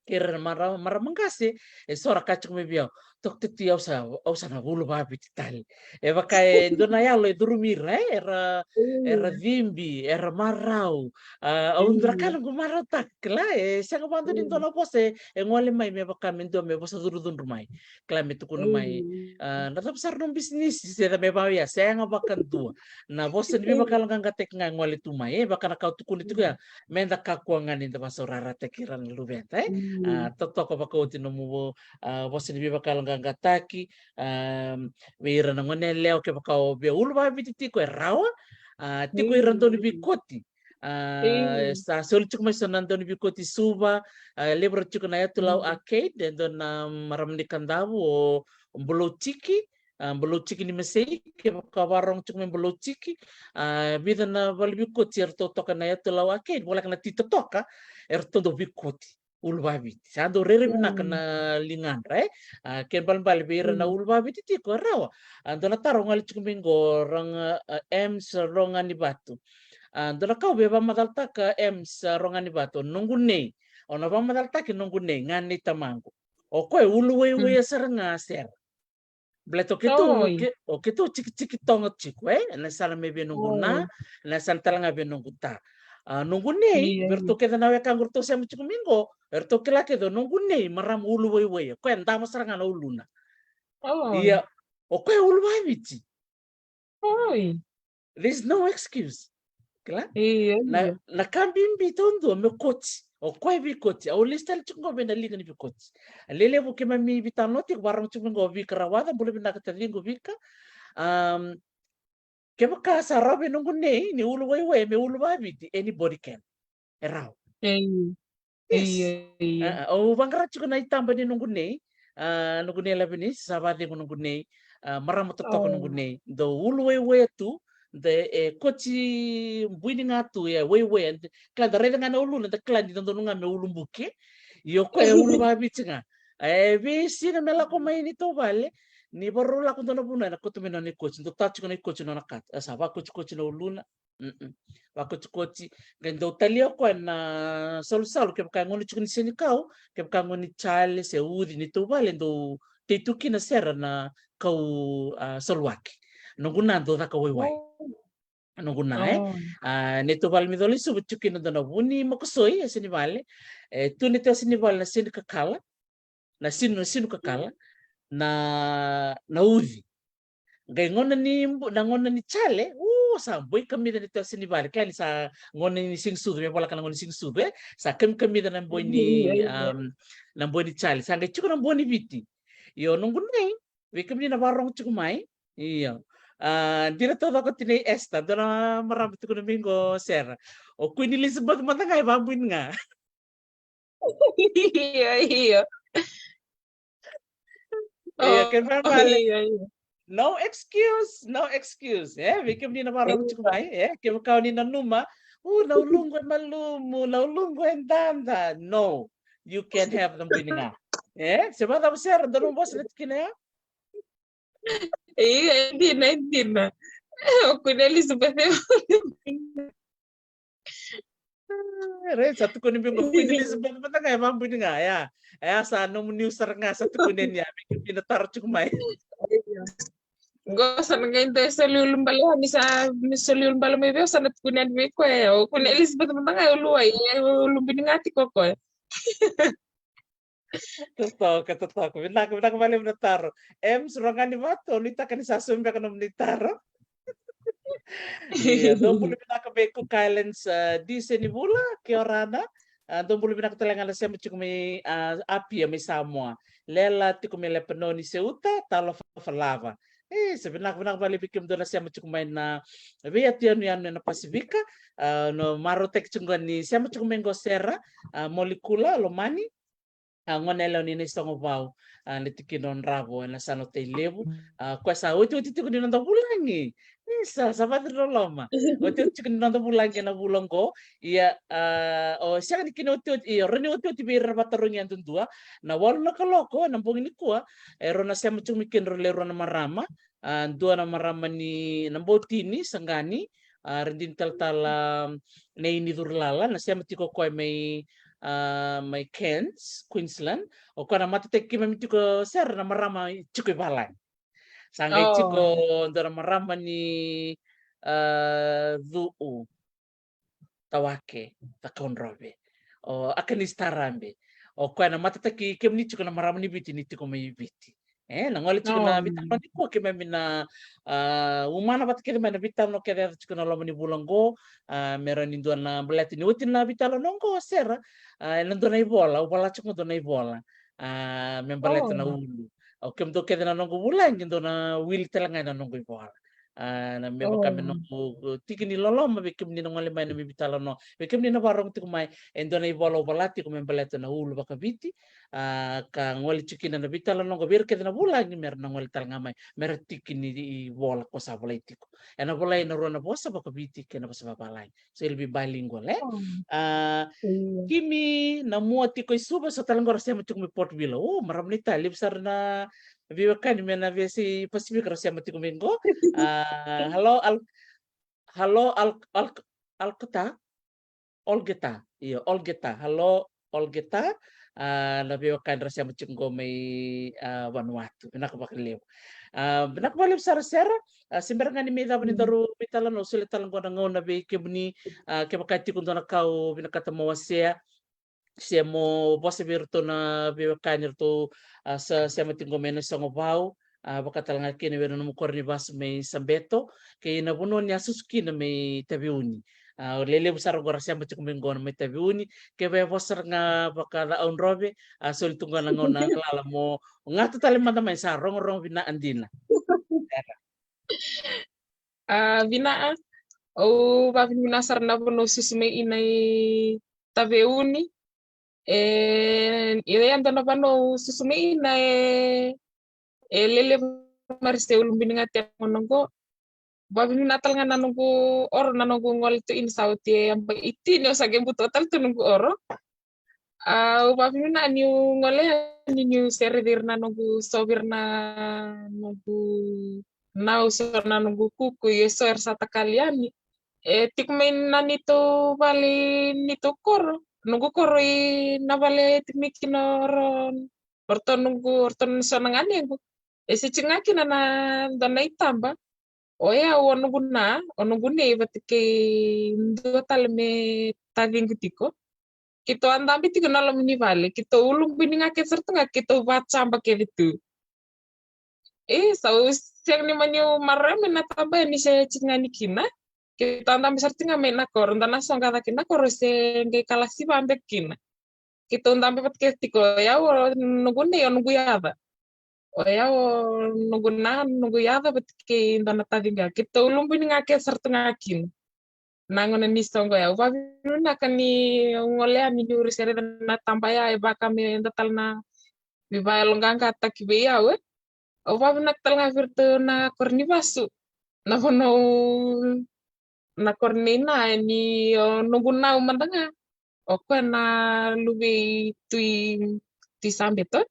kei ira na mara, marama qase, e so ra kaya tiko mai vei au, "Toka Tui, au sa, au sa na uluvaviti tale." E vaka e dua na yalo e curumi ira, e, era, era cibi, era marau. A, au dua na ka noqu marautaka, kila, e sega vakadua ni dua na vosa e, e gole mai me vaka me dua me vosa cudrucudru mai. Kila, me tukuna mai, a, "Na cava sara nomu bisinisi?" Se ca me vaka oya, sega vakadua. Na vosa ni veivakayaloqaqataki ga e gole tu mai, e vaka na ka au tukuna tiko ya, me da kakua ga ni da vasaurarataki ira na luveda, e? A, totoka vakaoti nomu vo-, a, vosa ni veivakayaloqaqataki, a, vei ira na gone yalewa, kevaka o via uluvaviti tiko e rawa, a, tiko ira dau ni veikoti. A, sa soli tiko mai so na dau ni veikoti Suva, a, levu ra tiko na Yatu Lau Arcade, e dua na marama ni Kadavu, o Bulautiki, a, Bulautiki ni Masei, kevaka vakarorogo tiko mai Bulautiki, a, vica na vale veikoti eratou toka na Yatu Lau Arcade, voleka na Tui Totoka, eratou dau veikoti uluvaviti. Sa dau rairai vinaka na ligadra, e? A, kena ibalebale vei ira na uluvaviti tiko e rawa. A, dua na taro gole tiko mai qo, Roga, a, Ems Roganivatu. A, dua na ka au via vakamacalataka, Ems, a, Roganivatu, o noqu nei. Au na vakamacalataki noqu nei, ga nei tamaqu. O koya e uluwaiwai sara ga, Sera. Baleta o keitou, o ke-, o keitou tikitiki Toga tiko, e? Na yasana mai vei noqu na, na yasana tale ga vei noqu ta. A, noqu nei, vei iratou kece na wekaqu ratou sema tiko mai qo, eratou kila kece o noqu nei, marama uluwaiwai, o koya e davo sara ga na uluna. Ia, o koya e uluvaviti. There's no excuse. Kila? Io, na, io. Na ka bibi taudua me koti. O koya e veikoti. Au lesi tale tiko qo vei na liga ni veikoti. A lelevu keimami veitalanoa tiko, vakarorogo tiko qo Vika Rawaca, bula vinaka taciqu Vika. Um, kevaka sa rawa vei noqu nei ni uluwaiwai me uluvaviti, anybody can. E rawa. Io. Yes. Io, io. A, a, au vaqara tiko na itaba ni noqu nei, a, noqu nei Lavenisi, sa vakacegu noqu nei, a, marama totoka noqu nei. Dau uluwaiwai tu, de, e, koti buini ga tu, e, waiwai, de, kila da raica ga na uluna, da kila ni dodonu ga me ulubuki. Io, koya e uluvaviti ga. E, veisiga me lako mai neitou vale, ni vakarau lako dua na vanua, ena kauta mai nona ikoti, dau tau tiko na ikoti nona kata. E sa vakotikoti na uluna. Mm-mm. Vakotikoti, qai dau talia o koya na salusalu, kevaka e gauna tiko ni senikau, kevaka e gauna ni jale se uci, neitou vale dau tei tu kina Sera na kau, a, saluaki. Noqu na dau caka waiwai. Noqu na, e? A, neitou vale mai Colo-i-Suva tiko kina dua na vu ni makosoi, e, seni vale. E, tu neitou seni vale na seni kakala. Na sinu, na sinu kakala, na, na uci. Qai gauna ni bu-, na gauna ni jale, u, sa boi kamica neitou seni vale. Kila ni sa gauna ni sigasucu, me volaka na gauna ni sigasucu, e? Sa kamikamica na boi ni, um, na boi ni jale. Sa qai tiko na boi ni Viti. Io, noqu nei, vei kemuni na vakarorogo tiko mai. Io. A, dina taucoko tinei Esther, dua na marama tukuna mai qo Sera. O Queen Elizabeth mada ga e vabuini ga. Io, io. Io, kena ibalebale. Io, io. No excuse, no excuse. E, vei kemuni na vakarorogo tiko mai, e, kevaka o ni nanuma, u, na uluqu e malumu, na uluqu e dada. No, you can have them buini ga. E, se vakacava Sera, dua na vosa na tikina ya? Io, e dina, e dina. O Queen Elizabeth e Right, sa tukuni mai qo Queen Elizabeth mada ga e vabuini ga, ya. Ya sa nomu niu sara ga sa tukuni yani ya, me kemuni na taro tiko mai. Qo sa na qai dua e soli ulubale, ni sa, ni soli ulubale mai vei au sa na tukuni yani vei koya, o Queen Elizabeth mada ga e uluwai, e ulubuini ga tiko o koya. Totoka, totoka. Vinaka, vinaka vakalevu na taro. Ems Roganivatu, au nuitaka ni sa sobu beka nomuni taro. Ia, dou bula vinaka mai Cook Islands, ah, Dise ni Vula, kia orana. Ah, dou bula vinaka tale ga na sema tiko mai, ah, Apia mai Samoa. Lela tiko mai Lepanoni, Seuta, talofa lava. E, sa vinaka, vinaka vakalevu vei kemudou na sema tiko mai na veiyatu yanuyanu ena Pasifika. Ah, na marautaki tiko ga ni sema tiko mai qo Sera, ah, Molikula Lomani. Ah, gone yalewa ni Naisogovau, ah, na tikina o Dravo ena yasana o Tailevu. Ah, koya sa otioti tiko ni noda vulagi. Ni sa, sa vakaciriloloma. Otioti tiko ni noda vulagi ena vula qo. Ia, ah, o sega ni kena otioti, ia, rawa ni otioti vei ira na vakatarogi yadudua. Na walu na kaloko ena bogi nikua, e rau na sema tiko mai kina rau lewe rua na marama. Ah, dua na marama ni Naboutini, Saqani, ah, Radini Talatala, ah, Nei ni Curulala, na sema tiko o koya mai, ah, mai Cairns, Queensland. O koya na matataki keimami tiko Sera na marama tiko i valagi. Sa qai tiko dua na marama ni, ah, Cuu, Tawake, Cakaudrove. O Akanisi Tarabe. O koya na matataki kemuni tiko na marama ni Viti ni tiko mai Viti. E, na gole tiko na veitalanoa nikua keimami na, ah, umana vata kece mai na veitalanoa kece yaco tiko na loma ni vula qo, ah, me rawa ni dua na baleta ni oti na veitalanoa qo Sera, ah, ena dua na ivola, au vola tiko dua na ivola. Ah, me baleta na ulu. O kemudou kece na noqu vulagi, dou na wili tale ga ena noqu ivola. Ah, na me vaka me noqu tiki ni loloma vei kemuni na gole mai na me veitalanoa. Vei kemuni na vakarogo tiko mai, e dua na ivola au vola tiko me baleta na ulu vakaviti. Ah, ka gole tiko kina na veitalanoa qo vei ira kece na vulagi me ra na gole tale ga mai, me ra tiki ni ivola ko sa volai tiko. Ena volai ena rua na vosa, vakaviti kei na vosa vavalagi. So it'll be bilingual, e? Ah, Kimi na mua tiko i Suva, so tale qo ra sema tiko mai Port Vila. O, marama ni Tailevu sara na veiwekani mai na veiyasai Pasifika ra sema tiko mai qo. Ah, hello, Al-, hello, Al-, Al-, Alkata? Olgeta. Io, Olgeta. Hello, Olgeta. Ah, na veiwekani ra sema tiko qo mai, ah, Vanuatu. Vinaka vakalevu. Ah, vinaka vakalevu sara Sera. Ah, se bera ga ni mai cava ni daru veitalanoa, solia tale qo na gauna vei kemuni, ah, kevaka e tiko dua na ka o vinakata mo wasea, se mo vosa vei iratou na veiwekani ratou, ah, sa sema tiko mai Naisogovau, ah, vaka tale ga kina vei ira na nomu koro ni vasu mai Sabeto, kei na vanua ni a susu kina mai Taveuni. Ah, lelevu sara qo ra sema tiko mai qo na mai Taveuni, kevaka e vosa sara ga vaka Cakaudrove, ah, soli tu qo na gauna galala mo gata tale mada mai, sa rogorogo vinaka dina. Ah, vinaka, au vavinavinaka sara na vanua au susu mai kina i Taveuni. E, ia e dua na vanua au susu mai kina e, e lelevu mai se ulubini ga tiko na gauna qo. Vavinavinaka tale ga na noqu koro, na noqu gole tu kina sa oti e yabaki tini au sa qai butu tale tu noqu koro. Au vavinavinaka niu gole yani niu sere vei ira na noqu so, vei ira na noqu nau, so na noqu kuku, ia so era sa takali yani. E tiko mai na neitou vale, neitou koro, noqu koro i na vale e tiko mai kina o ro, o ratou noqu, o ratou na so na ganequ. E se tiko ga kina na dua na itaba. O yau, o noqu na, o noqu nei vata kei dua tale me taciqu tiko. Keitou a dabe tiko na loma ni vale, keitou ulubini ga kece sara tu ga, keitou vacaba kece tu. E, sa u sega ni mani u marama na taba yani se tiko ga ni kina. Keitou a dabe sara tu ga mai na koro, da na soqo cake na koro se qai kalasi va beka kina. Keitou dabe vata kece tiko, o yau, o noqu nei, o noqu yaca. O yau, o noqu na, noqu yaca vata kei dua na taciqu. Keitou ulubini ga kece sara tu ga kina. Na gauna ni soqo yau, vavinavinaka ni gole yani niu ri sere na taba ya, e vaka me da tale na veivakayaloqaqataki vei au, e. Au vavinavinaka tale ga vei iratou na koro ni vasu. Na vanua, na koro nei na, ni o noqu nau mada ga. O koya na luve i Tui, Tui Sabeto.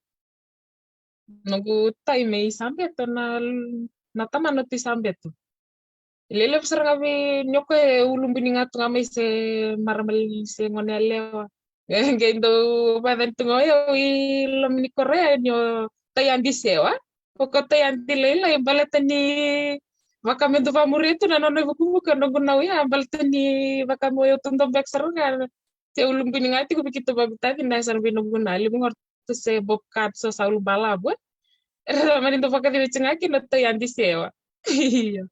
Noqu tai mai Sabeto, na, na tamana o Tui Sabeto. Lelevu sara ga vei, ni o koya e ulubini ga tu ga mai se marama se gone yalewa. E qai dau vakayacani tu ga o yau i loma ni koro ya ni o Tai Adi Sewa. O koya Tai Adi lailai, baleta ni vaka me dau vakamuria tu na nona ivukevuke o noqu nau ya, baleta ni vaka me o yau tu dau beka sara ga. Se ulubini ga tiko vei keitou vakavitaki na yasana vei noqu na, levu ga o ratou se bobcat, so sa ulubalavu. Era mani dau vakacivi tiko ga kina Tai Adi Sewa. Io.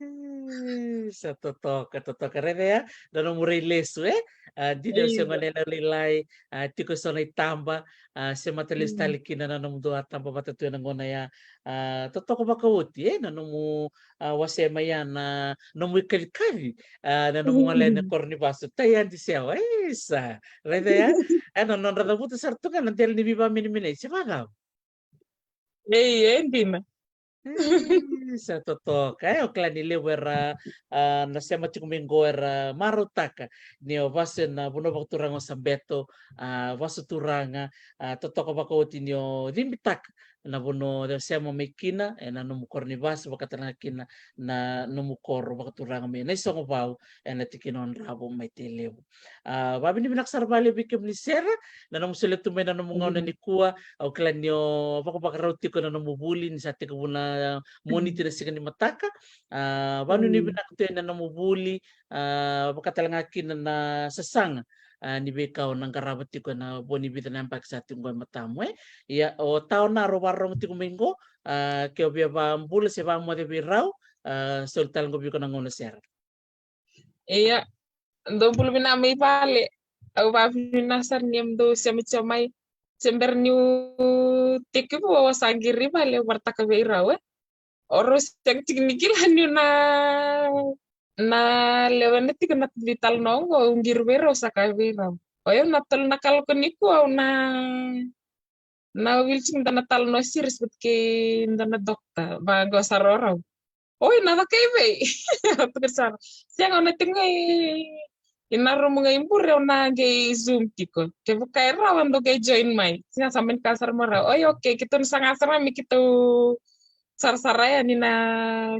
E, sa totoka, totoka. Raica ya na nomu rai lesu, e? A, dina o se gone lailai, a, tiko e so na itaba, a, se mata lesu tale kina na nomu dua taba vata tu ena gauna ya. A, totoka vakaoti, e? Na nomu, a, wasea mai ya na nomu ikacikaci, a, na nomu gole ena koro ni vasu. Tai adi sewa, e, sa. Raica ya, e, na nodra cavuta sara tu ga na dela ni veivamenemenei, se vakacava? Ei, e dina. E, sa totoka, e, o kila ni levu era, a, na sema tiko mai qo era marautaka ni o vasu ena vanua vakaturaga o Sabeto, a, vasu turaga, a, totoka vakaoti ni o cibitaka na vanua o sema mai kina, ena nomu koro ni vasu, vakatalega kina na nomu koro vakaturaga mai Naisogovau, ena tikina o Dravo mai Tailevu. A, vavinavinaka sara valevu vei kemuni sera, na nomu solia tu mai na nomu gauna nikua, au kila ni o vakavakarau tiko na nomu vuli, ni sa tekivu na Moniti na siga ni mataka. A, vavinavinaka tu ena nomu vuli, a, vakatalega kina na sasaga, a, ni veika o na qarava tiko ena vo ni vica na yabaki sa tiko qo e matamu, e. Ia, o taona rau vakarorogo tiko mai qo, a, ke o via vabula se vamoce vei rau, a, soli tale qo vei iko na gauna sera. Ia, dou bula vinaka mai vale. Au vavinavinaka sara ni dou sema tiko mai. Se bera niu tekivu au sa qiri vale, au varataka vei rau, e. O rau sega tiko ni kila niu na, na lewena tiko na veitalanoa qo, au qiri vei rau, sa kaya vei rau. O yau na tolu na kaloko nikua au na, na wili tiko dua na talanoa serious vata kei dua na dokta, vaqo sara o rau. Oi, na caka i vei? Au tukuna sara, sega, au na tiko ga i, i na rumu ga i bure, au na qai Zoom tiko. Kevaka e rawa dou qai join mai. Sega, sa mani kaya sara mai o rau, oi, okay, keitou na saga sara me keitou sarasara yani na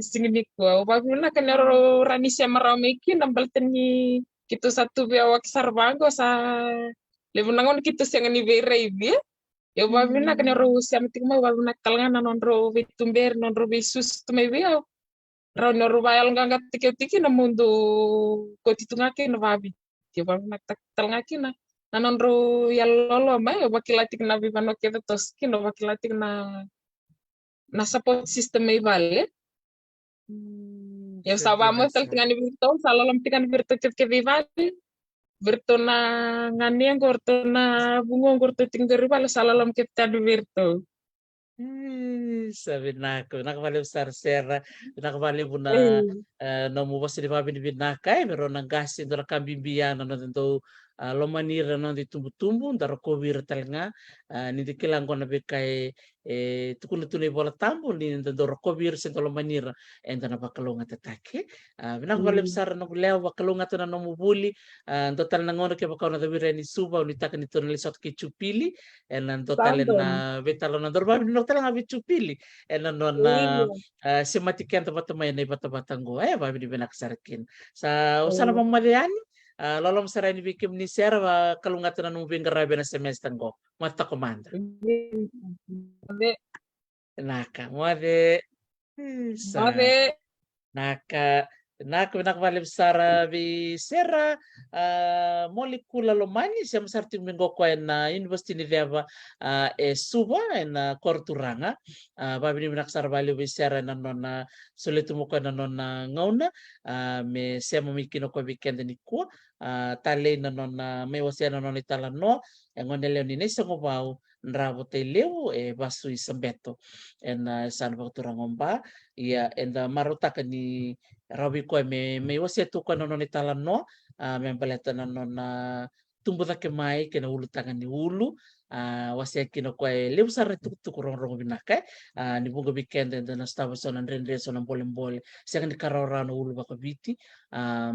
siga nikua. Au vavinavinaka ni rau rawa ni sema rawa mai kina baleta ni keitou sa tu veiyawaki sara vaqo, sa levu na gauna keitou sega ni veiraici. Au vavinavinaka ni rau sema tiko mai, au vavinavinaka tale ga na nodrau veituberi, nodrau veisusu tu mai vei au. Rau ni rau vayaloqaqataki au tiko kina meu dau kauti tu ga kina vaviti. Au vavinavinaka tale ga kina na nodrau yalololoma, au vakila tiko na veivanua kece toso kina, au vakila tiko na, na support system mai vale. Mm, au sa vakamoce tale tiko ga ni vei iratou, sa loloma tiko ga ni vei iratou kece, kece i vale. Vei iratou na ganequ, o iratou na vugoqu, o iratou tiko qori i vale, sa loloma kece tale ni vei iratou. Mm, sa vinaka, vinaka valevu sara sera, vinaka valevu na, e, nomu vosa ni vakavinavinaka, e, vei rau na qase, dua na ka bibi ya na noda dau, a, lomani ira na noda itubutubu, da rokovi ira tale ga, a, ni da kila qo na veika e, e tukuna tu na iVola Tabu, ni da dau rokovi ira se da lomani ira, eda na vakalougatataki. A, vinaka valevu sara noqu lewa, vakalougatataki na nomu vuli. A, dua tale na gauna kevaka o na cawira yani Suva, au nuitaka ni tou na lesu sota ki Jupili, ena dua tale na veitalanoa, dau vavinavinaka tale ga vei Jupili ena nona, a, semati keda vata mai ena ivatavata qo, e, vavinavinaka sara kina. Sa, au sa na vakamoce yani, a, loloma sara yani vei kemuni sera, vakalougatataki na nomu veiqaravi ena semester qo. Moce toka mada. Moce. Naka, moce. Mm, sa. Moce. Naka, naka, vinaka valevu sara vei sera, a, Molikula Lomani, sema sara tiko mai qo o koya ena University ni Ceva, a, e Suva, ena koro turaga. A, vavinavinaka sara valevu vei sera ena nona solia tu mai o koya na nona gauna, a, me sema mai kina o koya vei keda nikua. A, talei na nona mai wasea na nona italanoa, e gone lewe ni Naisogovau, Dravo, Tailevu, e vasu i Sabeto, ena, e, yasana vakaturaga o Ba. Ia, eda marautaka ni rawa vei koya me, me wasea tu o koya na nona italanoa, a, me baleta na nona tubu cake mai kei na ulutaga ni ulu, a, wasea kina o koya e levu sara na itukutuku rogorogo vinaka, e. A, ni vuqa vei keda eda na sotava e so na dredre, e so na bolebole, sega ni ka rawarawa na ulu vakaviti, a,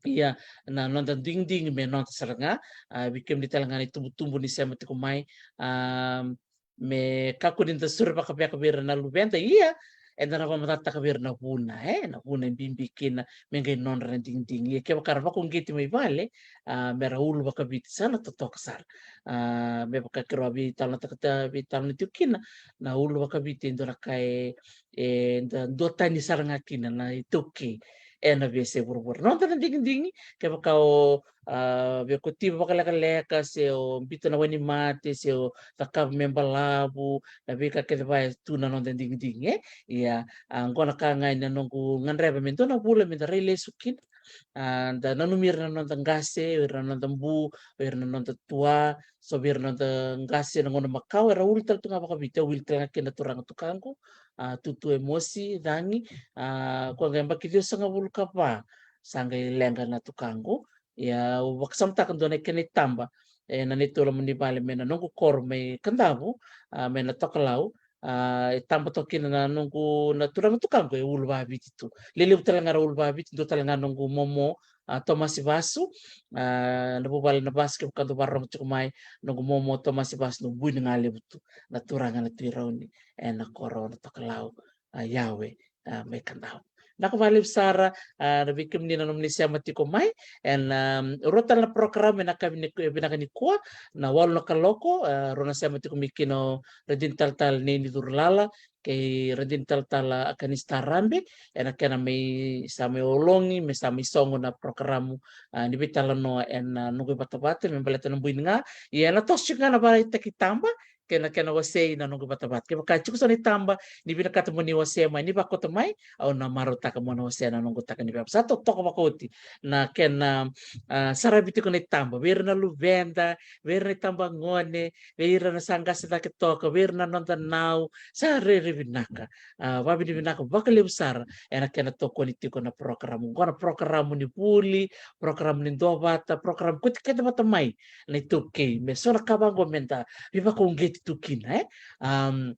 ia, na noda digidigi me noda sara ga, a, vei kemuni tale ga na itubutubu ni sema tiko mai, a, me kakua ni da sore vakaveka vei ira na luveda, ia, eda na vakamacalataka vei ira na vuna, e, na vuna e bibi kina, me qai nodra na digidigi. Ia, kevaka ra vakauqeti mai vale, a, me ra ulu vakaviti, sa na totoka sara. A, me vaka keirau a veitalanoataka, veitalanoa tiko kina, na ulu vakaviti e dua na ka e, eda duatani sara ga kina na iTaukei. ena veiyasai vuravura. Noda na digidigi, kevaka o, a, veikotiva vakalekaleka, se o biuta na wainimate, se o cakava me balavu, na veika kece va e tu na noda digidigi, e? Ia, a, qo na ka ga ena noqu gadreva me dua na vula me da rai lesu kina. A, da nanumi ira na noda qase, o ira na noda bu, o ira na noda tua, so vei ira na noda qase na gauna makawa, era ulu tale tu ga vakaviti, au wili tale ga kina na turaga tukaqu, a, Tutu Emosi Cagi, a, koya ga yabaki ciwasagavulu ka va, sa qai leqa na tukaqu. Ia, au vakasamataka dua na kena itaba, e, na neitou loma ni vale mai na noqu koro mai Kadavu, a, mai na Tokalau, a, e taba toka kina na noqu, na turaga tukaqu e ulu vaviti tu. Lelevu tale ga era ulu vaviti, dua tale ga noqu momo, a, Tomasi Vasu, a, na vuvale na Vasu, kevaka dou vakarorogo tiko mai, noqu momo Tomasi Vasu, na bui ni ga levu tu, na turaga na Tui Rauni, ena koro na Tokalau, a, Yawe, a, mai Kadavu. Vinaka vakalevu sara, a, na vei kemuni na nomuni sema tiko mai, ena, um, rua tale na program ena yakavi ni, vinaka nikua, na walu na kaloko, a, rau na sema tiko mai kina o Radini Talatala Nei Nicurulala, kei Radini Talatala Akanisi Tarabe, ena kena mai sa mai ologi, me sa mai sogo na prokaramu, a, ni veitalanoa ena, a, noqu ivatavata, me baleta na bui ni ga, ia ena toso tiko ga na varaitaki taba, kei na kena wasei na noqu ivatavata. Kevaka tiko so na itaba, ni vinakata mo ni wasea mai, ni vakota mai, au na marautaka mo na wasea na noqu taka ni veva. Sa totoka vakaoti, na kena, a, saravi tiko na itaba, vei ira na luveda, vei ira na itaba gone, vei ira na sa qase cake toka, vei ira na noda nau, sa rairai vinaka. A, vavinavinaka vakalevu sara, ena kena tokoni tiko na prokaramu. Qo na prokaramu ni vuli, prokaramu ni duavata, prokaramu koti keda vata mai, na iTaukei. Me so na ka vaqo me da, veivakauqeti tu kina, e? Um,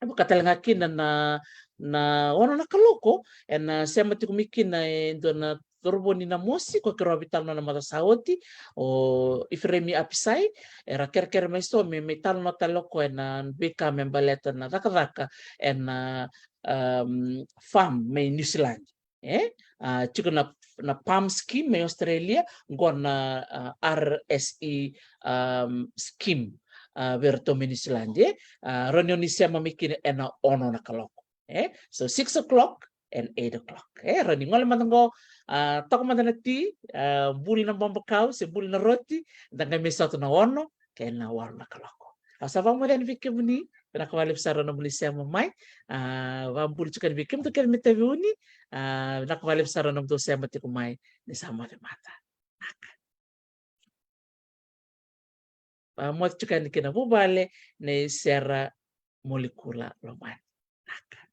vaka tale ga kina na, na ono na kaloko, ena sema tiko mai kina e dua na cauravou ni Namosi, ko keirau a veitalanoa na macawa sa oti, o Iferemi Apisai, era kerekere mai so me, me talanoa tale o koya na veika me baleta na cakacaka ena, um, farm mai New Zealand. E? A, tiko na, na PALM scheme mai Australia, qo na, a, R S E, um, scheme, a, vei iratou mai New Zealand, e? A, rawa ni o ni sema mai kina ena ono na kaloko. E? So six o'clock and eight o'clock. E, rawa ni gole mada qo, a, toka mada na ti, a, buli na babakau, se buli na roti, da qai mai sota na ono, kei na walu na kaloko. Au sa vakamoce yani vei kemuni, vinaka vakalevu sara na nomuni sema mai, a, vakabula tiko yani vei kemudou kece me taveuni, a, vinaka vakalevu sara na nomudou sema tiko mai, ni sa moce mada. Vinaka. Vakamoce tiko yani kina vuvale, nei Sera Molikula Lomani. Vinaka.